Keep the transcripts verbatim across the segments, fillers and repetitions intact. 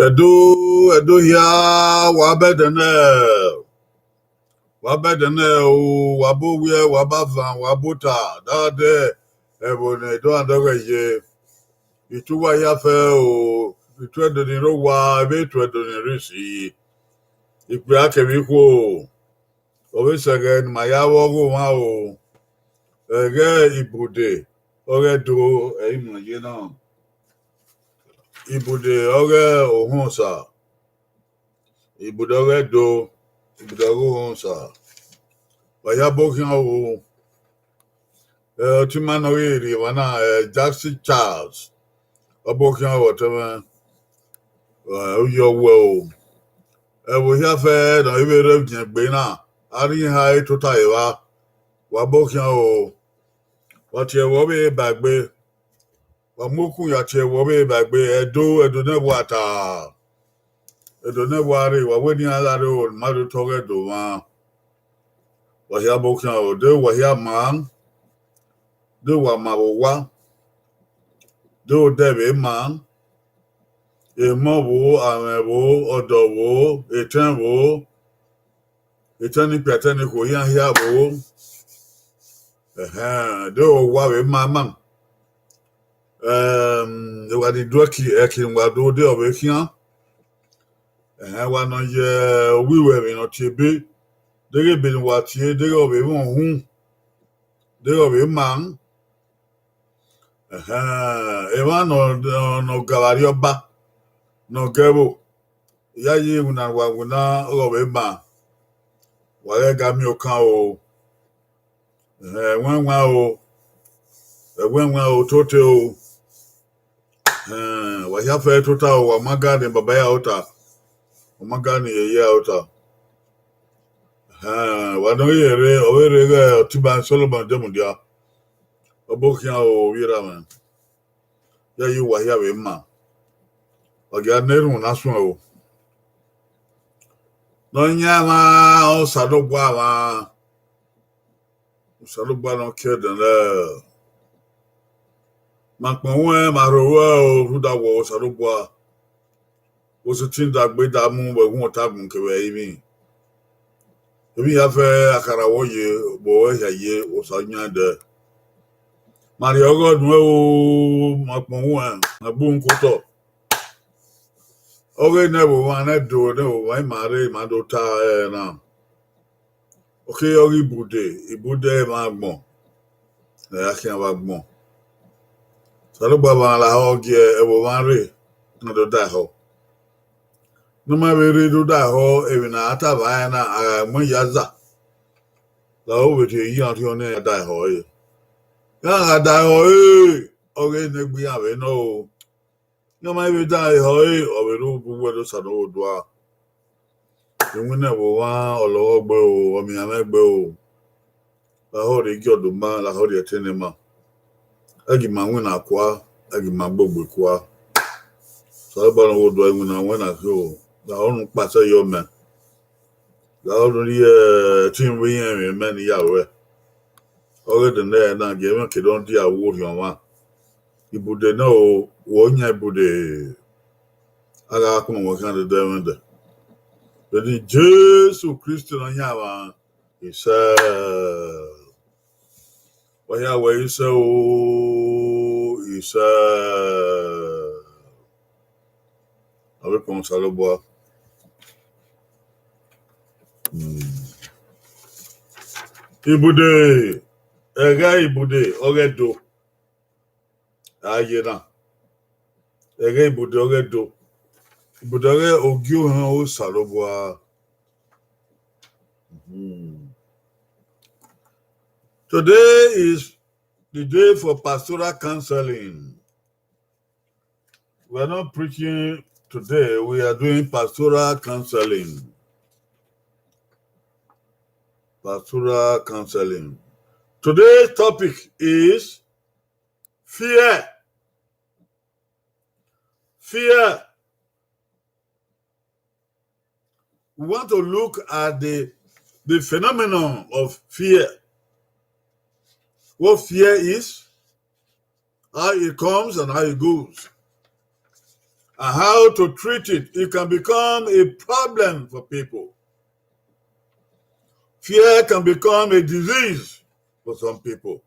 Ẹdo, Ẹdo hia, wa bẹdẹ nẹ, wa bẹdẹ nẹ o, wa ba owiẹ, wa ba azan, wa ba ota, da dẹ ẹvbo ne Ẹdo rhan dọghẹ ye. Itu uwa hia fẹ o, itu Ẹdo ni rre owa, vbe itu Ẹdo ni rre isi, ikpia kevbe ikhuo. Ọ vbe sẹ ẹghẹ ne ima ya vbe ọghe omwa o, ẹghẹ Ibude ọghe Ẹdo, ẹ i mu ye na. Ibude ọghe Ohunsa, Ibude ọghe Ẹdo, Ibude ọghe Ohunsa. Wa ya bọ khian o. Ẹ, ọtẹn ima ne ọ ghi rhie emwa na, ẹ, Jackson Charles, ọ bọ khian o, ọtẹn mwẹ, ẹ, u yọ wẹ o. Ẹvbo hia fẹ ne ọ i vbe rre ivbiẹn egbe na, a rhie eha ẹre tota evba, wa bọ khian o. Wa tie ẹvbo ọvbehe ba egbe, wa mu okun ya tie ẹvbo ọvbehe ba egbe, Ẹdo, Ẹdo ne ẹvbo a ta, Ẹdo ne ẹvbo a rre, wa wẹ ne iran gha rre o, ne ima rre otọ ọghe Ẹdo mwa. Wa hia bọ khian o, de wa hia ma, de wa ma vbe owa, de odẹ vbe ma, emọ vbo, amwẹ vbo, ọdọ vbo, etẹn vbo, etẹn ni kpia etẹn ni khuo iran hia vbo. Ẹhẹn, de owa vbe ma ma. Ẹm, wa ni do ẹki, ẹki ne wa do de ọ vbe khian. Ẹhẹn, wa nọ ye uwu iruẹmwi ne ọ tie ebe, deghẹ ebe ne wa tie, deghẹ ọ vbe mwẹ uhunmwu, deghẹ ọ vbe ma. Ẹhẹn, emwa ne ọ, ne ọ ga vbe Arriọba, ne ọ ga ẹvbo, iyayi iwinna ne wa winna ọghe ọ vbe ma, wa ghẹ ga miẹn okan o. Ẹhẹn, ẹwẹn wan o, ẹwẹn wan o, tote o. Ẹhẹn, wa hia fẹ tota o, wa ma ga ne baba ya ota, wa ma ga ne yeye ya ota. Ẹhẹn, wa nọ ghi rre, ọ vbe rre ighẹ Ọtẹn Iba Solomon de mudia, ọ bọ khian o, vbe erha mwẹ. Iyayi uwa hia vbe ma, wa gia ne erhunmwu na suẹn o. Nọyaẹnmwa, Osanobua mwa, Osanobua ne ọ kie ẹdẹnẹrẹ. Ma kpọn ruẹn, ma rho ruẹ o, rhunmwuda wẹ Osanobua. Wo sẹtin dagbe da mu vbe ẹghunmwọta agbọn kevbe ẹrinmwi. Emwi hia fẹ a kha ra wọ ye, vbe ọ hia ye, Osa yan dẹ. Ma rhie ọghọ nuẹn o, ma kpọn ruẹn, ma gbe uhunmwu ke otọ. Ọghe ne ẹvbo mwa ne Ẹdo, ne ẹvbo mwa ima rre, ima do ta ẹre na. Ọ keghi ọghe Ibude, Ibude ẹre mwa agbọn, ne a khian vbe agbọn. Osanobua mwa lahọ gie ẹvbo mwa rre, ne ọ do da ehọ. Ne ọ ma vbe rre do da ehọ, emwi ne a ta vbe ẹ na, a gha mu ya zẹ, lahọ vbe rhie iran rhiọn ne iran da ehọ ẹre. Iran gha da ehọ ẹre, ọghe ne egbe iran vbe nọ o. Ne ọ ma vbe da ehọ ẹre, ọ vbe rre uwu uwẹ do Osanobua. Iwinna ẹvbo mwa, ọ lọghọ gbe o, ọ miẹn mwẹ gbe o. Lahọ rhie igiọdoma, lahọ rhie ẹtẹn ne ima. Ẹ gie ima winna kua, ẹ gie ima gbogbe kua. Osanobua ne ọ ghi do iwinna wẹ na khin o, lahọ ne u kpasẹ yọ mẹ. Lahọ ne u rhie ẹtin vbe irẹn mwẹ ne I ya ruẹ. Ọghe ẹdẹnẹrẹ na, gie mwẹ ke dọ dia uwu orhiọn mwa. Ibude na o, wẹ ọ yan Ibude, a gha kpọnmwẹ khian dẹdẹ ẹmwẹdẹ. Vbene Jesu Kristi ne ọ yan mwa, isẹ. Wa hia wẹ isẹ o, isẹ. Avbe ikpọnmwẹ Osanobua. Hmm. Ibude, ẹghẹ Ibude, ọghe Ẹdo. A ye na. Ẹghẹ Ibude ọghe Ẹdo. Ibude ọghe Ogiohan Osanobua. Hmm. Today is the day for pastoral counseling. We are not preaching today. We are doing pastoral counseling. Pastoral counseling. Today's topic is fear. Fear. We want to look at the, the phenomenon of fear. What fear is, how it comes and how it goes, and how to treat it. It can become a problem for people. Fear can become a disease for some people.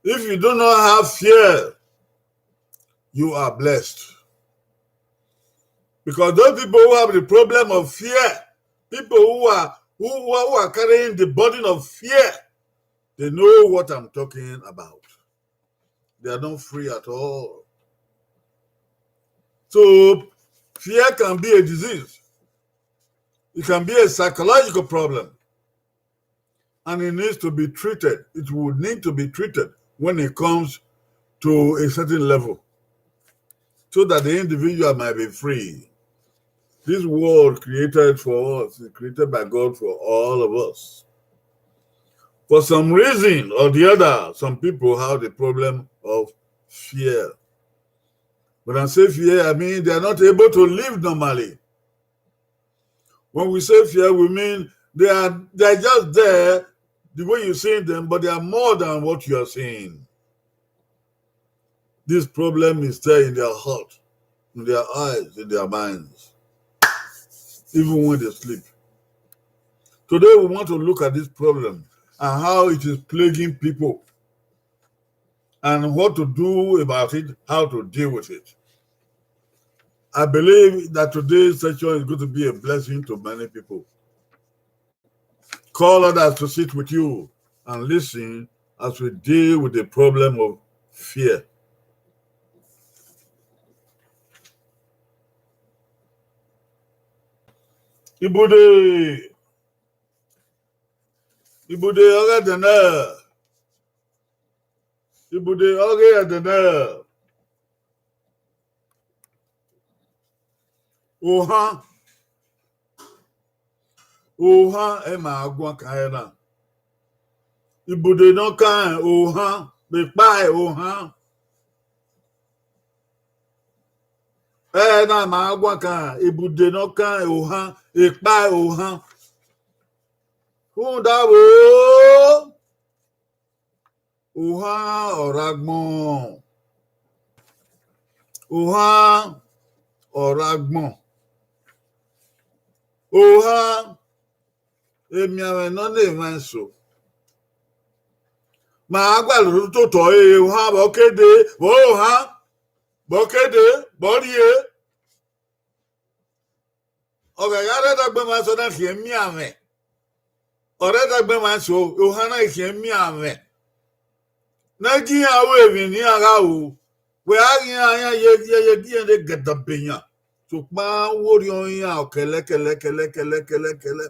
If you do not have fear, you are blessed. Because those people who have the problem of fear, people who are, who, who are carrying the burden of fear, they know what I'm talking about. They are not free at all. So, fear can be a disease. It can be a psychological problem. And it needs to be treated. It would need to be treated when it comes to a certain level, so that the individual might be free. This world created for us, is created by God for all of us. For some reason or the other, some people have the problem of fear. When I say fear, I mean they are not able to live normally. When we say fear, we mean they are, they are just there the way you see them, but they are more than what you are seeing. This problem is there in their heart, in their eyes, in their minds, even when they sleep. Today, we want to look at this problem and how it is plaguing people and what to do about it, how to deal with it. I believe that today's session is going to be a blessing to many people. Call others to sit with you and listen as we deal with the problem of fear. Ibude, ibude ọghe ẹdẹ nẹ, ibude ọghe ẹdẹ nẹ. Ohan, ohan ẹ ma guan kan ẹre na. Ibude ne ọ kan ohan, vbe ekpa ohan. Ẹ na ma guan kan, ibude ne ọ kan ohan, ekpa ohan. Rhunmwuda vbo? Ohan ọre agbọn. Ohan ọre agbọn. Ohan emianmwẹ ne ọ na emwa eso. Ma a gualọ ototọ ẹre, ohan vbe ọ ke dee, vbe ọ re ohan, vbe ọ ke dee, vbe ọ rrie. Ọ ghẹ gha rre ẹdẹ agbọn emwa eso na khian emianmwẹ. Ọ rre ẹdẹ agbọn emwa eso, ohan na i khian emianmwẹ. Ne a gie iran ru emwi ne iran gha ru, wẹ a ghi iran, iran ye, ye, ye gie iran de gẹdẹ be yan. Sokpan uwu orhiọn iran ọ kẹlẹ, kẹlẹ, kẹlẹ, kẹlẹ, kẹlẹ, kẹlẹ.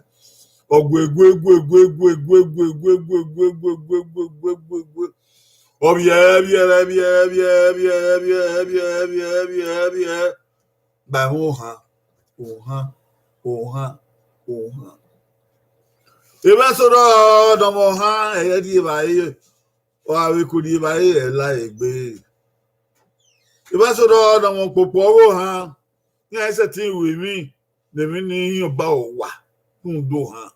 Ọ gue, gue, gue, gue, gue, gue, gue, gue, gue, gue, gue, gue, gue, gue, gue, gue. Ọ vbiẹ, vbiẹ, vbiẹ, vbiẹ, vbiẹ, vbiẹ, vbiẹ, vbiẹ, vbiẹ, vbiẹ. Ba ẹmwẹ ohan, ohan, ohan, ohan. Evba eso rọ nọ mwẹ ohan, ẹ i rhie evbare, ọ gha vbe ku rhie evbare, ẹ i la egbe. Evba eso rọ nọ mwẹ okpokpo ọghe ohan, iran i sẹtin ru emwi ne emwi ni hin ọba owa rhunmwuda ohan.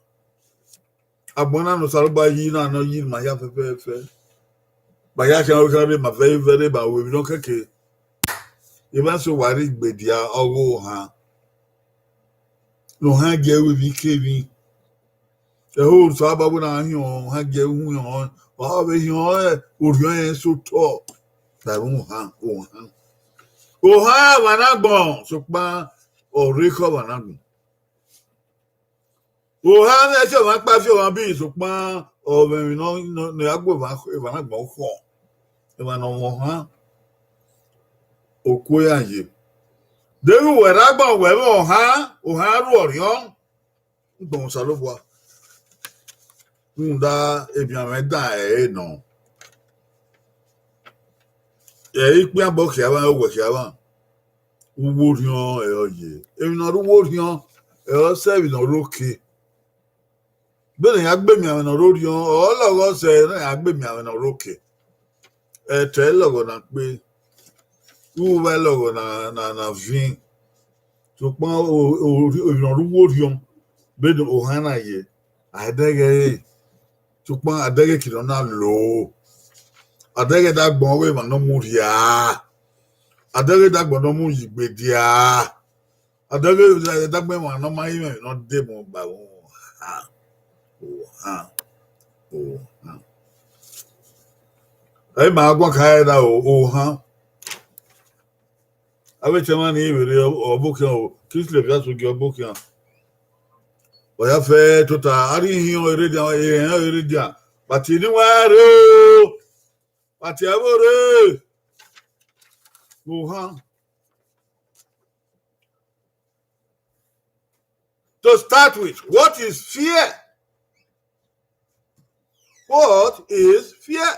Agbọn na ne Osanobua yi na, ne ọ yi ma hia fẹfẹfẹ. Ma hia khian, khian rre ma vẹ ivẹ rre ma ru emwi ne ọ kẹke. Evba eso wa rre igbedia ọghe ohan. Ne ohan gie ru emwi ke emwi. Ẹho Osanobua wẹ na hiọn, ohan gie ru hiọn, ọ vbe hiọn orhiọn rẹn sẹ otọ. Davbe ohan, ohan. Ohan ọmwa ne agbọn, sokpan ọ rre ekhọe ọmwa ne agbọn. Ohan mwẹ fi ọmwa kpa fi ọmwa bi, sokpan ọ mwẹ emwi ne ọ, ne ọ, ne a gu emwa, emwa na gbọn khọn. Emwa ne ọ mwẹ ohan, okuo iran ye. Deghẹ uwẹ rre agbọn, wẹ mwẹ ohan, ohan ru orhiọn, ugbẹn Osanobua. Rhunmwuda emianmwẹ dan ẹre nọ. Ẹ i re ikpian obọ khian mwa, owẹ khian mwa. Uwu orhiọn ẹre ọ ye. Emwi ne ọ rre uwu orhiọn, ẹre ọ sẹ emwi ne ọ rre oke. Vbene iran gbe emianmwẹ ne ọ rre orhiọn, ọ lọghọ sẹ ne iran gbe emianmwẹ ne ọ rre oke. Ẹtẹ lọghọ na kpe, uvba lọghọ na, na, na vin. Sokpan o, o, emwi ne ọ rre uwu orhiọn, vbene ohan na ye, a i dẹghe ẹre. Sokpan a dẹghe eke ne ọ na lo. A dẹghe dagbọn ọghe emwa ne ọ mu rhia. A dẹghe dagbọn ne ọ mu ye igbedia. A dẹghe dagbọn emwa ne ọ ma rinmwian ne ọ de mu gba ohan. Ohan. Ohan. Ẹ i ma guan ka ẹre na o, ohan. Avbe ẹtẹ mwa ni vbe rre ọbokhian o, Kingsley Obiasogie ọbokhian. Ọ ya fẹ tota, a rhie ihiọn rre dia, ihiọn rre dia. But ne uwa rre o, but ẹ vbe rre. Ohan. To start with, what is fear? What is fear?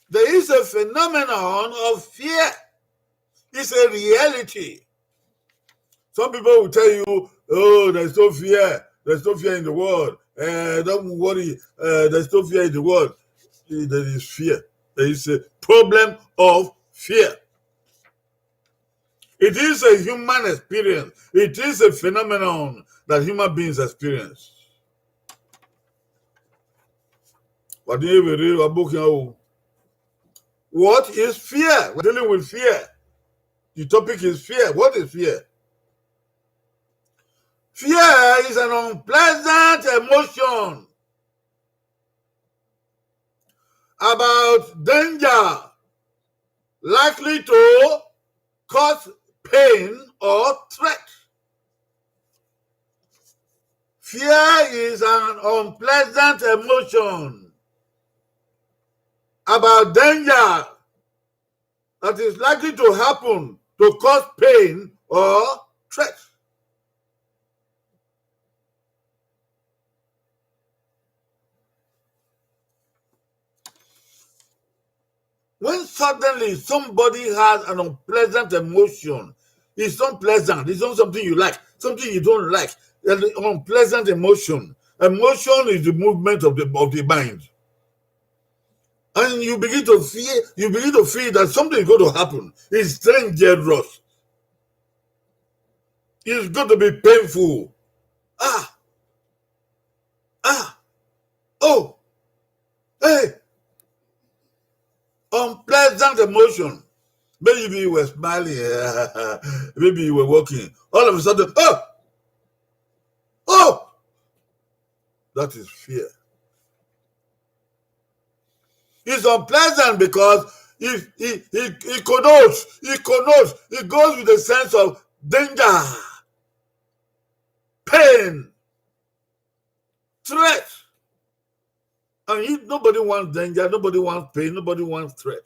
There is a phenomenon of fear. It's a reality. Some people will tell you, "Oh, there's no fear. There's no fear in the world. Eh, don't worry. Eh, there's no fear in the world." There is fear. There is a problem of fear. It is a human experience. It is a phenomenon that human beings experience. Wa din vbe rre, wa bọ khian o. What is fear? We're dealing with fear. The topic is fear. What is fear? Fear is an unpleasant emotion about danger likely to cause pain or threat. Fear is an unpleasant emotion about danger that is likely to happen to cause pain or threat. When suddenly somebody has an unpleasant emotion, it's unpleasant, it's not something you like, something you don't like, an unpleasant emotion. Emotion is the movement of the, of the mind. And you begin to fear, you begin to feel that something is going to happen. It's dangerous. It's going to be painful. Ah. Ah. Oh. Hey. Unpleasant emotion. Maybe you were smiling. Maybe you were walking. All of a sudden, oh. Oh. That is fear. It's unpleasant because it, it, it, it connotes, it connotes, it goes with a sense of danger, pain, threat. And you, nobody wants danger, nobody wants pain, nobody wants threat.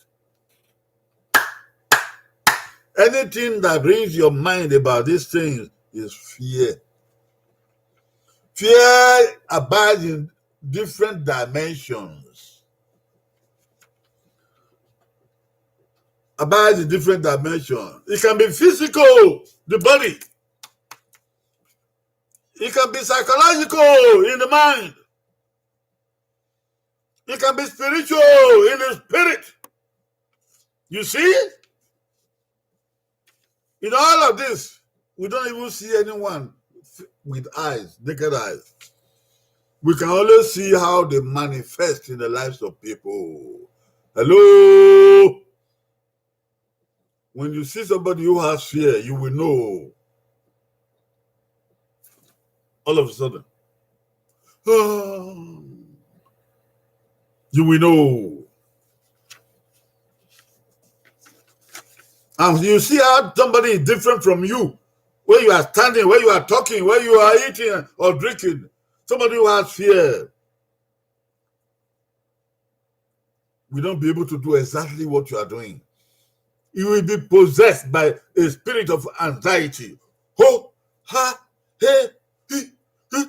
Anything that brings your mind about these things is fear. Fear abides in different dimensions. Abides in different dimensions. It can be physical, the body. It can be psychological, in the mind. It can be spiritual, in the spirit. You see? In all of this, we don't even see anyone f-, with eyes, naked eyes. We can only see how they manifest in the lives of people. Hello? When you see somebody who has fear, you will know. All of a sudden, you will know. And you see how somebody is different from you. Where you are standing, where you are talking, where you are eating or drinking. Somebody who has fear will not be able to do exactly what you are doing. You will be possessed by a spirit of anxiety. Ho, ha, he, hi, hi.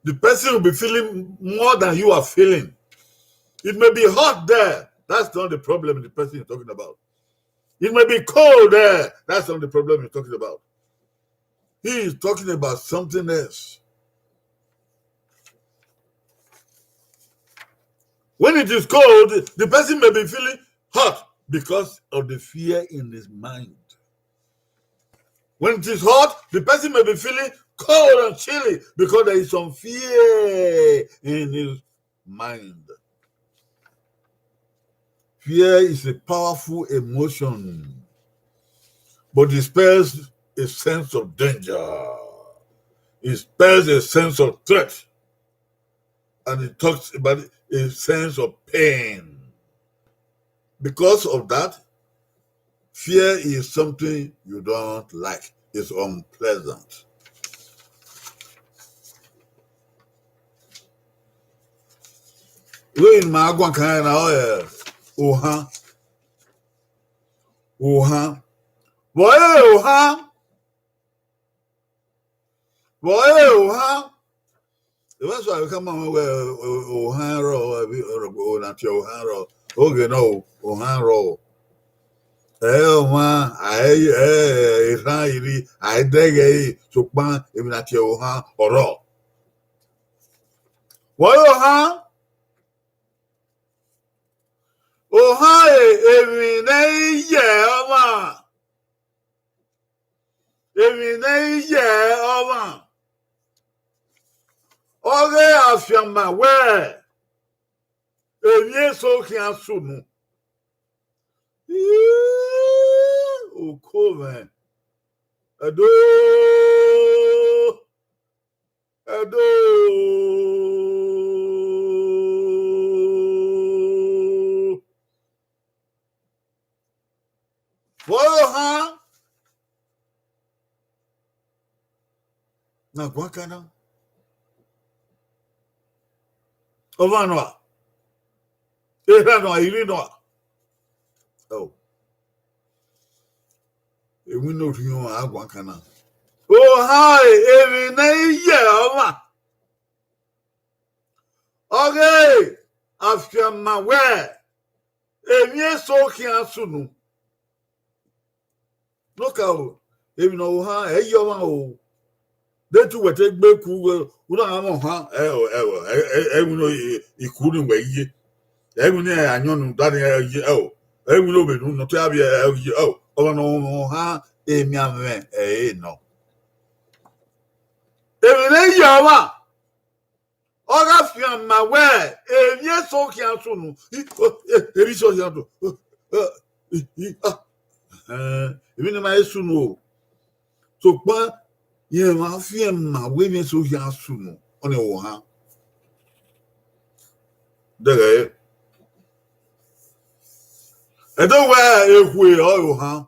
The person will be feeling more than you are feeling. It may be hot there. That's not the problem the person is talking about. It may be cold there. That's not the problem you're talking about. He is talking about something else. When it is cold, the person may be feeling hot because of the fear in his mind. When it is hot, the person may be feeling cold and chilly because there is some fear in his mind. Fear is a powerful emotion, but it spells a sense of danger. It spells a sense of threat. And it talks about a sense of pain. Because of that, fear is something you don't like. It's unpleasant. Vbene ima guan kan na, ọ, eh, ohan. Ohan. Vbe ọre ohan? Vbe ọre ohan? Evba so avbe khama mwẹ wẹẹ, o-, ohan rrọọ, ẹvbi, o-, o na tie ohan rrọọ, oghẹ nọ, o-, ohan rrọọ. Ẹ, ọmwa, a i, ẹ, erhan i rri, a i dẹghe ẹre, sokpan emwi na tie ohan ọrọọ. Vbe ọre ohan? Ohan ẹre emwi ne ẹ i ye ọmwa. Emwi ne ẹ i ye ọmwa. Ọghe afianma wẹẹ, emwi eso khian sunu. Ii, oko mwẹ. Ẹdo. Ẹdo. Vbe ọre ohan? Na guan kan na. Ọmwa nọ a? Erha nọ a? Iri nọ a? Ẹo. Ewinna orhiọn a guan kan na. Ohan ẹre emwi ne ẹ i ye ọmwa. Ọghe afianma wẹẹ, emwi eso khian sunu. Nọka o, emwi ne ọ vbe ohan, ẹ i ye ọmwa o. De te uwẹ te gbe ku, u na gha mwẹ ohan, ẹ, ẹ, ẹ, ẹ, ẹ, ẹ, iku ni wẹ ye. Ẹ, emwi ne ayọn ne u da ni, ẹ, ye, ẹ, o. Ẹ, emwi ne ovbe ne u nọ te a vbiẹ, ẹ, ye, ẹ, o. Ọmwa ne ọ vbe ohan, emianmwẹ ẹre nọ. Emwi ne ẹ i ye ọmwa. Ọ gha fianma wẹẹ, emwi eso khian sunu. I, o, e, emwi eso khian sunu. O, e, i, i, a. Ẹhẹn, emwi ne ma he sunu o. Sokpan, rẹn ma fianma wẹẹ emwi eso khian sunu, ọnii ohan. Dẹghẹ, ẹdẹ wẹẹ ekhue ọre ohan.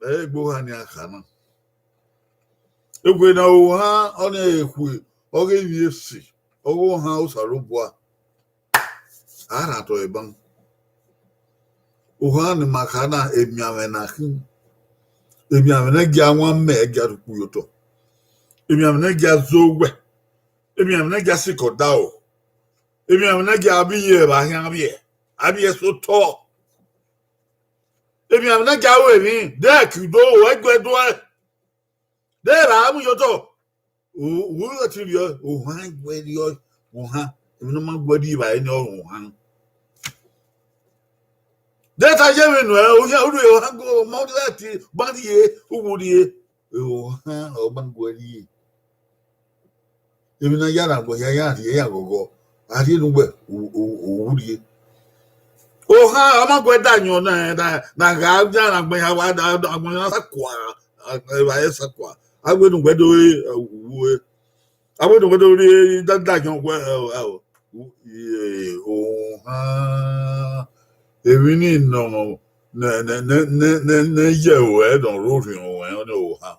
Ẹ i gbe ohan nian kha na. Ekhue ne ohan, ọnii ekhue, ọghe emwi esi, ọghe ohan Osanobua. A rhan otọ eban. Ohan ne ima kha na, emianmwẹ na khin. Emianmwẹ ne gia wan mẹ, gia rhie ukpu ye otọ. Emianmwẹ ne gia zẹ owẹ. Emianmwẹ ne gia sikẹ odaro. Emianmwẹ ne gia vbiẹ vbe a khian vbiẹ. A vbiẹ sẹ otọ. Emianmwẹ ne gia ru emwi, de ẹki do, ẹgbẹ do ẹ. De ra mu ye otọ. U, u ghi ti rhie ohan, gu ẹre rhie ohan, emwi ne ọ ma gu ẹre rhie evbare ni ọre ohan. De ta ye vbene u rhie ohan, gu ọmọ rhie ẹti, gba rhie, uwu rhie, ohan ọ ma gu ẹre rhie. Emwi ne a ya na gu ẹre, ya rhie ya ghọghọ, a rhie ne uwẹ, u, u, u rhie. Ohan ọ ma gu ẹre da ayọn na, na, na gha ya na gbẹn ya wa da, da, agbọn ya sa kua, evbare sa kua. A wẹ ne uwẹ do re, ẹ, uwu re. A wẹ ne uwẹ do re, da, da ayọn wẹ, ẹ, ẹ, u, e, ohan. Emwi ni nọ, ne, ne, ne ye ruẹ, ne ọ rre orhiọn ruẹ, ọnii ohan.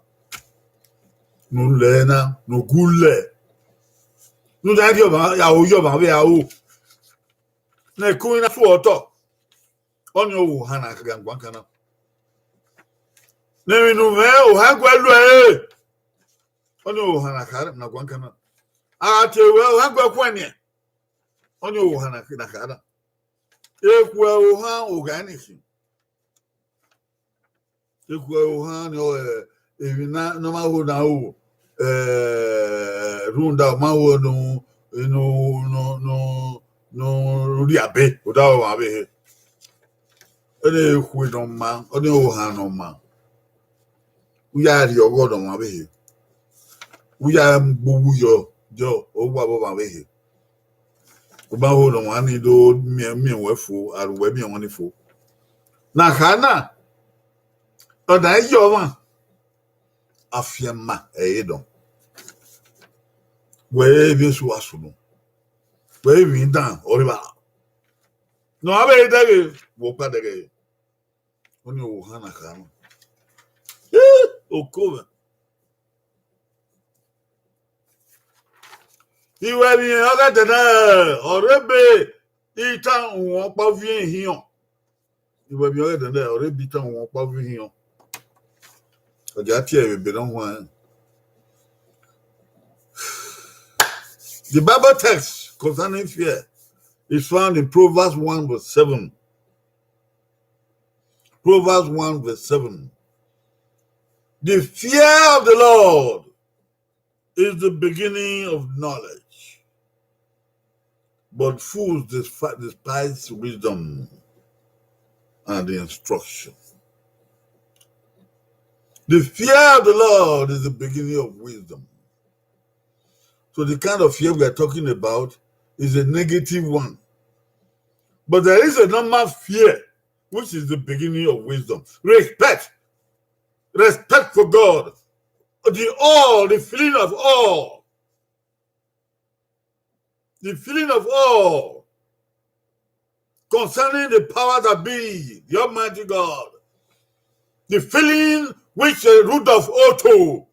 Ne u lẹ na, ne u gu lẹ. Ne u da rhie ọmwa, ya ho ye ọmwa vbe aro. Ne ẹko na fu otọ. Ọnii ohan na guan kan na. Ne emwi ne u mwẹ, ohan gu ẹre lu ẹre. Ọnii ohan na kha na guan kan na. A gha tie ruẹ, ohan gu ẹre khuẹnniẹn. Ọnii ohan na, na kha na. Ekhue ohan, ogha ni khin. Ekhue ohan ni, ọ, ẹ, emwi na, ne ọ ma ho na ru, ẹ, rhunmwuda ọ ma ho ne u, ne u, ne u, ne u, ne u rhie abe, odaro ọmwa ọvbehe. Ọnii ekhue ne ọ maa, ọnii ohan ne ọ maa. U ya rhie ọghọ ne ọmwa ọvbehe. U ya gbe uwu yọ, yọ, ọ wa vbe ọmwa ọvbehe. U ma ho ne ọmwa ni do miẹn, miẹn wẹ fo, a ru wẹ miẹn ọmwa ni fo. Na kha na, ọ na ye ọmwa, afianma ẹre nọ. Wẹ emwi eso a sunu. Wẹ emwi dan ọre evba. Ne ọ vbe dẹghe, wẹ ọkpa dẹghe. Ọnii ọvbokhan na kha nọ. Eh, oko mwẹ. Iwẹ emwi ọghe ẹdẹ nẹ, ọre ebe itan uhunmwu ọkpa viọ ihiọn. Iwẹ emwi ọghe ẹdẹ nẹ, ọre ebe itan uhunmwu ọkpa viọ ihiọn. Ọ dia tie ẹre vbe ebe ne ọ huanrẹn. The Bible text concerning fear is found in Proverbs one verse seven. Proverbs one verse seven. The fear of the Lord is the beginning of knowledge, but fools despi- despise wisdom and the instruction. The fear of the Lord is the beginning of wisdom. So the kind of fear we are talking about is a negative one. But there is a normal fear, which is the beginning of wisdom. Respect. Respect for God. The awe, the feeling of awe. The feeling of awe concerning the power that be, the Almighty God. The feeling which uh, Rudolf Otto,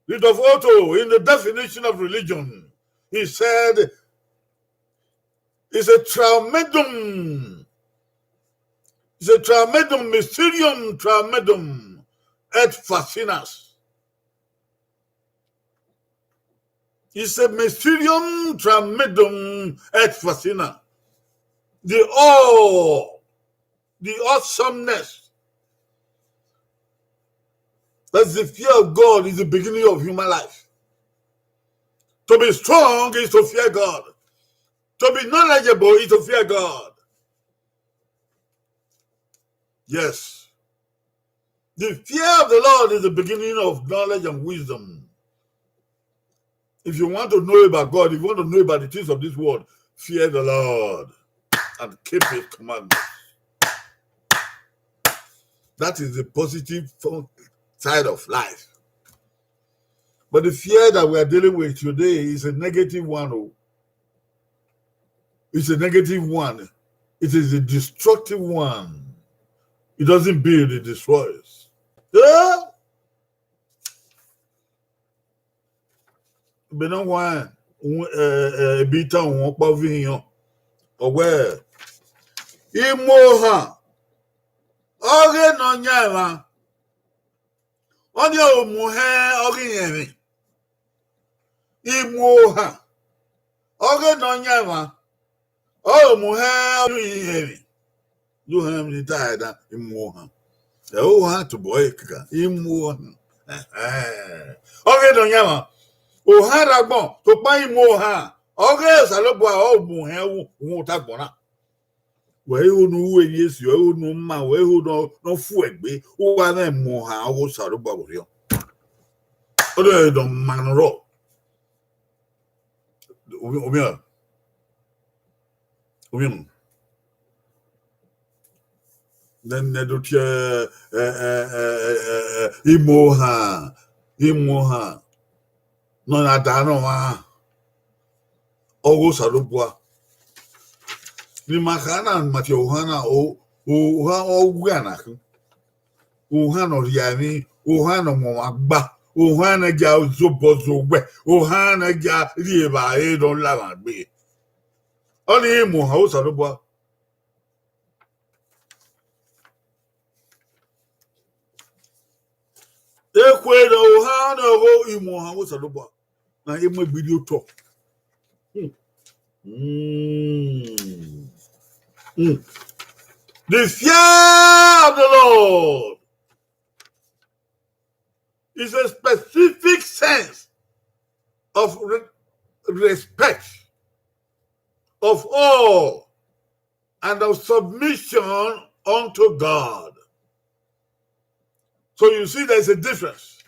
Rudolf Otto, in the definition of religion, he said, it's a tremendum, it's a tremendum, mysterium tremendum et fascinans. It's a mysterium tremendum et fascinans. The awe, the awesomeness. That's the fear of God is the beginning of human life. To be strong is to fear God. To be knowledgeable is to fear God. Yes. The fear of the Lord is the beginning of knowledge and wisdom. If you want to know about God, if you want to know about the things of this world, fear the Lord and keep his commandments. That is the positive fo- side of life. But the fear that we are dealing with today is a negative one. Oh. It's a negative one. It is a destructive one. It doesn't build, it destroys. Yeah? Bene ọ huanrẹn, ebe itan uhunmwu ọkpa viọ ihiọn. Ọ wẹẹ, imuohan ọghe ne ọ yan emwa, ọnii ọre omuhẹn ọghe irẹnmwi. Imuohan ọghe ne ọ yan emwa, ọre omuhẹn ọghe irẹnmwi. Uwẹ hẹn emwi ne I ta ẹre na, imuohan. Ẹ, ohan tobọ ẹre kaka, imuohan. Ẹhẹn. Ọghe ne ọ yan emwa, ohan rre agbọn, sokpan imuohan ọghe Osanobua ọre omuhẹn uhunmwu ota agbọn na. Wẹ i ho ne u ru emwi esi, wẹ i ho ne u ma, wẹ i ho ne ọ, ne ọ fu ẹgbe, u wa mwẹ mu ohan ọghe Osanobua vberriọ. Ọ dẹ ne ọ ma ne ọ rrọọ. Ovbi-, ovbi-, ovbi-, nẹ, nẹ do tie, ẹ, ẹ, ẹ, ẹ, ẹ, ẹ, imuohan, imuohan. Ne ọ na da ne ọmwa ọghe Osanobua. Ne ima kha na, ma tie ohan na, o, ohan ọ wia na khin. Ohan ne ọ rhie emwi, ohan ne ọ mu ọmwa gba, ohan ne ọ gia zobọ zowẹ, ohan ne ọ gia rhie evbare ne ọ la emwa gbe. Ọnii mu ohan Osanobua. Ekhue ne ohan ne ọ gho imu ohan Osanobua. Na ye mu egbe rhie otọ. Hmm. Hmm. Hmm. The fear of the Lord is a specific sense of re-, respect, of awe, and of submission unto God. So you see, there's a difference.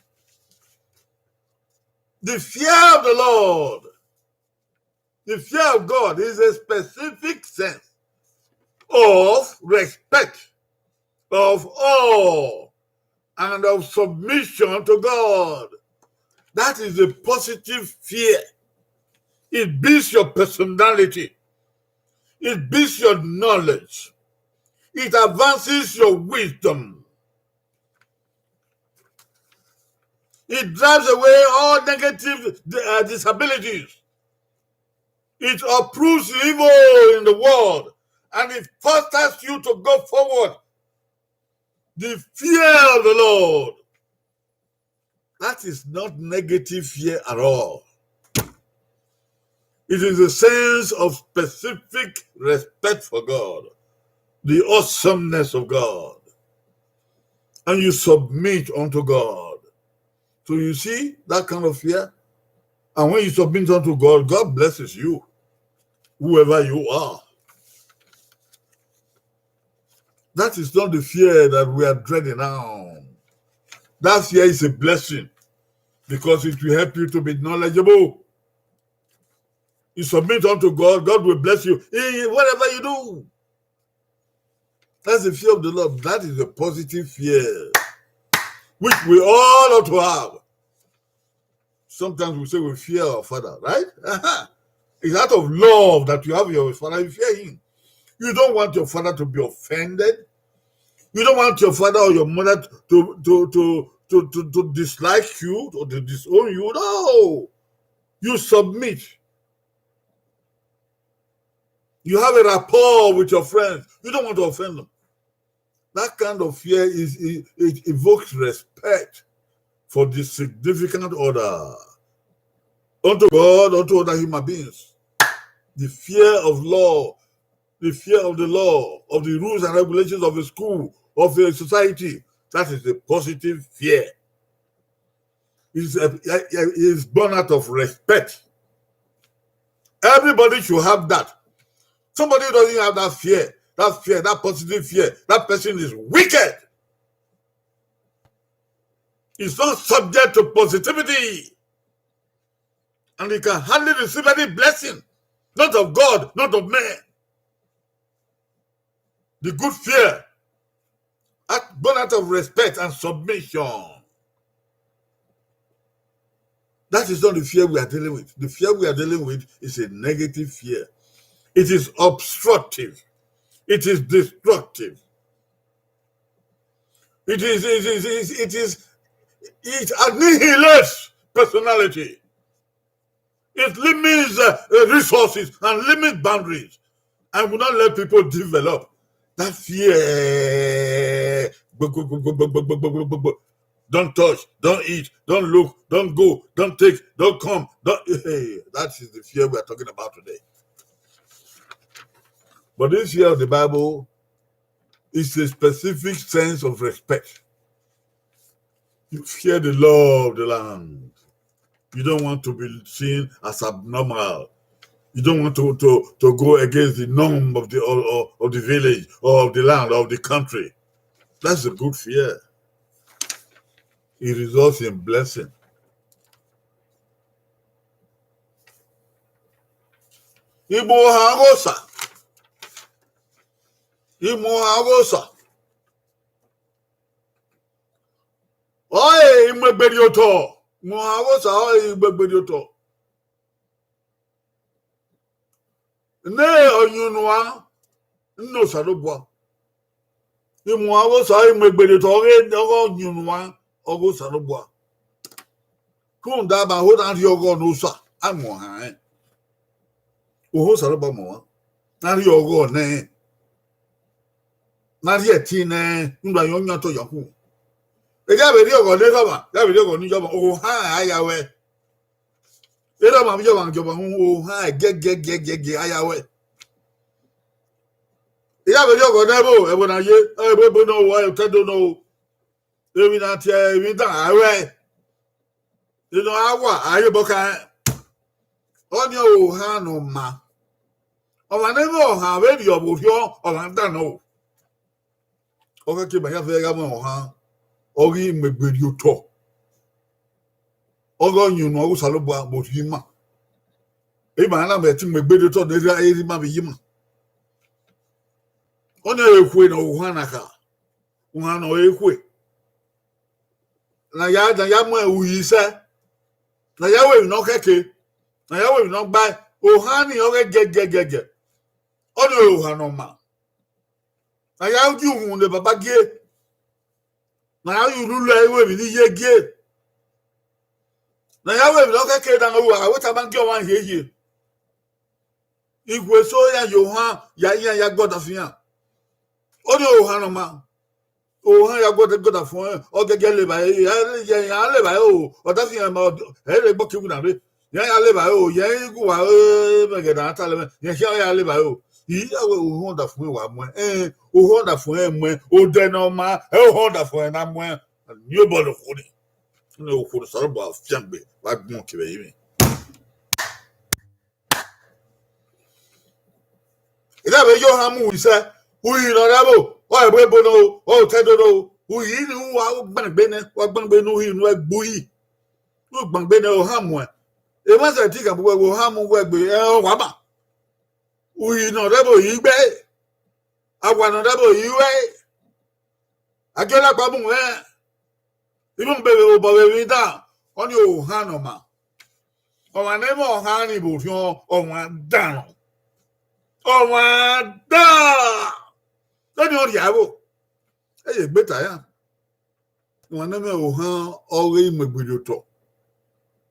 The fear of the Lord, the fear of God is a specific sense of respect, of awe, and of submission to God. That is a positive fear. It builds your personality. It builds your knowledge. It advances your wisdom. It drives away all negative, uh, disabilities. It uproots evil in the world, and it fosters you to go forward. The fear of the Lord. That is not negative fear at all. It is a sense of specific respect for God, the awesomeness of God, and you submit unto God. So you see that kind of fear? And when you submit unto God, God blesses you, whoever you are. That is not the fear that we are dreading now. That fear is a blessing because it will help you to be knowledgeable. You submit unto God, God will bless you in whatever you do. That's the fear of the Lord. That is a positive fear, which we all ought to have. Sometimes we say we fear our father, right? Uh-huh. It's out of love that you have your father, you fear him. You don't want your father to be offended. You don't want your father or your mother to, to, to, to, to, to dislike you or to disown you. No. You submit. You have a rapport with your friends. You don't want to offend them. That kind of fear is, it, it evokes respect for the significant other. Unto God, unto other human beings. The fear of law, the fear of the law, of the rules and regulations of a school, of a society, that is a positive fear. It's, a, a, a, it's born out of respect. Everybody should have that. Somebody who doesn't have that fear, that fear, that positive fear, that person is wicked. It's not subject to positivity. And he can hardly receive any blessing, not of God, not of man. The good fear, act, born out of respect and submission. That is not the fear we are dealing with. The fear we are dealing with is a negative fear. It is obstructive. It is destructive. It is, it is, it is, it is, it annihilates personality. It limits, uh, uh, resources and limits boundaries and will not let people develop. That fear, don't touch, don't eat, don't look, don't go, don't take, don't come. Don't, hey, that is the fear we are talking about today. But this fear of the Bible is a specific sense of respect. You fear the law of the land. You don't want to be seen as abnormal. You don't want to, to, to go against the norm of the, of, of the village or of the land or of the country. That's a good fear. It results in blessing. Igbo ha ghosa. Igbo ha ghosa. Ọe imuegberriotọ, igbo ha ghosa ọe imuegberriotọ. Ne ọyunnuan ne Osanobua. Igbo ha ghosa ọe imuegberriotọ ọghe ọghe ọyunnuan ọghe Osanobua. Rhunmwuda ma ho na rhie ọghọ ne Osa, a mu ohan rẹn. Ohan Osanobua mu ohan, na rhie ọghọ nẹ, na rhie ẹtin nẹ, rhunmwuda yọ yan otọ ya khu. Erha vbe rhie ọghọ ne erha ọmwa, erha vbe rhie ọghọ ne iye ọmwa, ohan a ya ruẹ. Erha ọmwa vbe iye ọmwa gie ọmwa hu, ohan gẹgẹgẹgẹgẹ a ya ruẹ. Erha vbe rhie ọghọ ne ẹvbo, ẹvbo na ye, ẹvbo ebo nọ o, ẹvbo ẹdo nọ o. Emwi na tie emwi dan a ruẹ. Eno a wa a ye obọ kan. Ọnii ọre ohan ne ọ ma. Ọmwa ne mwẹ ohan vbe rhie ọvbokhan, ọmwa dan nọ o. Ọ khẹke ma ya fẹ gha mwẹ ohan, ọ ghi mu egbe rhie otọ. Ọ ghi ọyunnuan ọghe Osanobua vbe orhiọn ima. Ima na mwẹ ẹtin mu egbe rhie otọ ne erha erha ima vbe iye ima. Ọnii ọre ekhue ne ohan na kha. Ohan ne ọ re ekhue. Ne a ya, ne a ya mu uhi sẹ. Ne a ya ru emwi ne ọ khẹke. Ne a ya ru emwi ne ọ gbae. Ohan ni ọghe gẹgẹgẹgẹ. Ọnii ọre ohan ne ọ ma. Ne a ya gie uhunmwu ne Baba gie, ne a ya ru lulọ ẹre vbe emwi ne iye gie, ne a ya ru emwi ne ọ khẹke na, a wẹ tama gie ọmwa hiehie. Ikhuo eso iran ye ohan ya, iran ya gbe ọdafẹn iran. Ọnii ọre ohan ne ọ ma. Ohan ya gbe ọdafẹn, ọ gẹgẹ levba ẹre, iran levba ẹre o, ọdafẹn iran ma, ẹ rre egbe ọki iwinna rre. Iran ya levba ẹre o, iran i gu uwa ẹmwẹ ẹghẹ ne a ta lẹ mwẹ, iran khian ya levba ẹre o. I ya wẹ ohan ọdafẹn wa muẹn, ẹn, ohan ọdafẹn muẹn, odẹ ne ọ ma, ẹ ohan ọdafẹn na muẹn. Nobody okhuo ni, ne okhuo ne Osanobua fiangbe vbe agbọn kevbe ẹrinmwi. Ida vbe ye ohan mu isẹ, uhi ne ọ rre ẹvbo, ọ rre ebo nọ o, ọ rre otọ ẹdo nọ o, uhi ni uwa gbangbe nẹ, wa gbangbe ne uhi ne uwa gbe uhi, u gbangbe nẹ ohan muẹn. Emwa sẹ te ikan bu wẹ vbe ohan mu wẹ gbe, ẹ, ọ wa ma. Uhi ne ọ rre ẹvbo yi gbe, awa ne ọ rre ẹvbo yi ruẹ, a gie ọna kpa mu mwẹ. Ivun be vbe obọ vbe emwi dan, ọnii ohan ne ọ ma. Ọmwa ne ẹ mwẹ ohan ni vbe orhiọn, ọmwa dan nọ. Ọmwa dan. Ọnii ọ rhie ẹvbo. Ẹ ye egbe ta ya. Ọmwa ne ẹ mwẹ ohan ọghe imuegbe rhiotọ,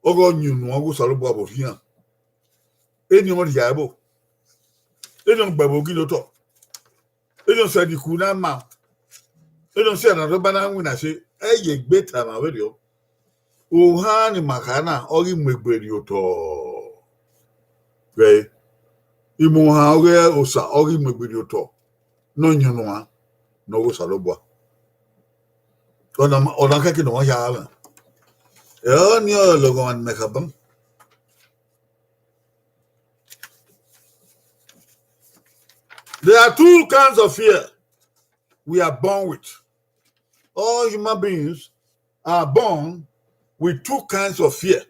ọghe ọyunnuan ọghe Osanobua vbe orhiọn. Eni ọ rhie ẹvbo. Eni ọ gbe ẹvbo gie otọ. Eni ọ sẹ ne ikhu na ma. Eni ọ sẹ ne Osanobua na winna ẹse. Ẹ ye egbe ta ma vberriọ. Ohan ni ma kha na, ọ ghi mu egbe rhiotọ. Vbe imu ohan ọghe Osa, ọ ghi mu egbe rhiotọ. Ne ọyunnuan, ne ọghe Osanobua. Ọna, ọna khẹke ne ọ ya mwẹ. Ẹ, ọnii ọre ọlọghọmwa ne imẹ kha ban. There are two kinds of fear we are born with. All human beings are born with two kinds of fear.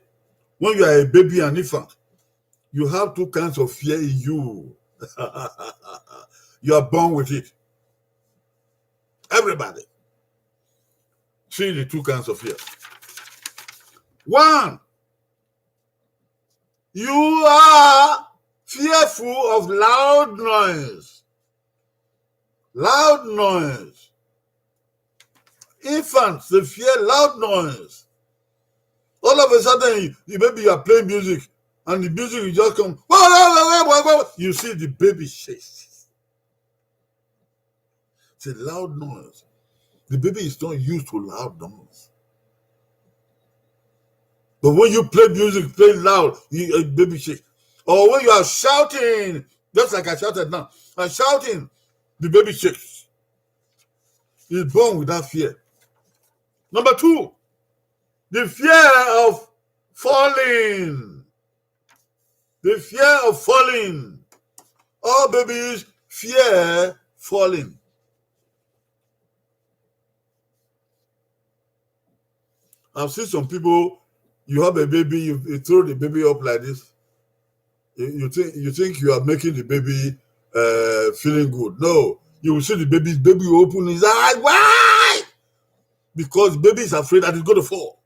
When you are a baby, an infant, you have two kinds of fear in you. You are born with it. Everybody. See the two kinds of fear. One, you are fearful of loud noise. Loud noise. Infants, they fear loud noise. All of a sudden, you, you, maybe you are playing music, and the music will just come. Wah, wah, wah, wah, wah, wah. You see the baby shakes. It's a loud noise. The baby is not used to loud noise. But when you play music, play loud, you, a baby shake. Or when you are shouting, just like I shouted now, I'm shouting, the baby shakes. He's born with that fear. Number two, the fear of falling. The fear of falling. All babies fear falling. I've seen some people, you have a baby, you, you throw the baby up like this. You, you think, you think you are making the baby, uh, feeling good. No, you will see the baby, baby will open his eye wide because baby is afraid that it's going to fall.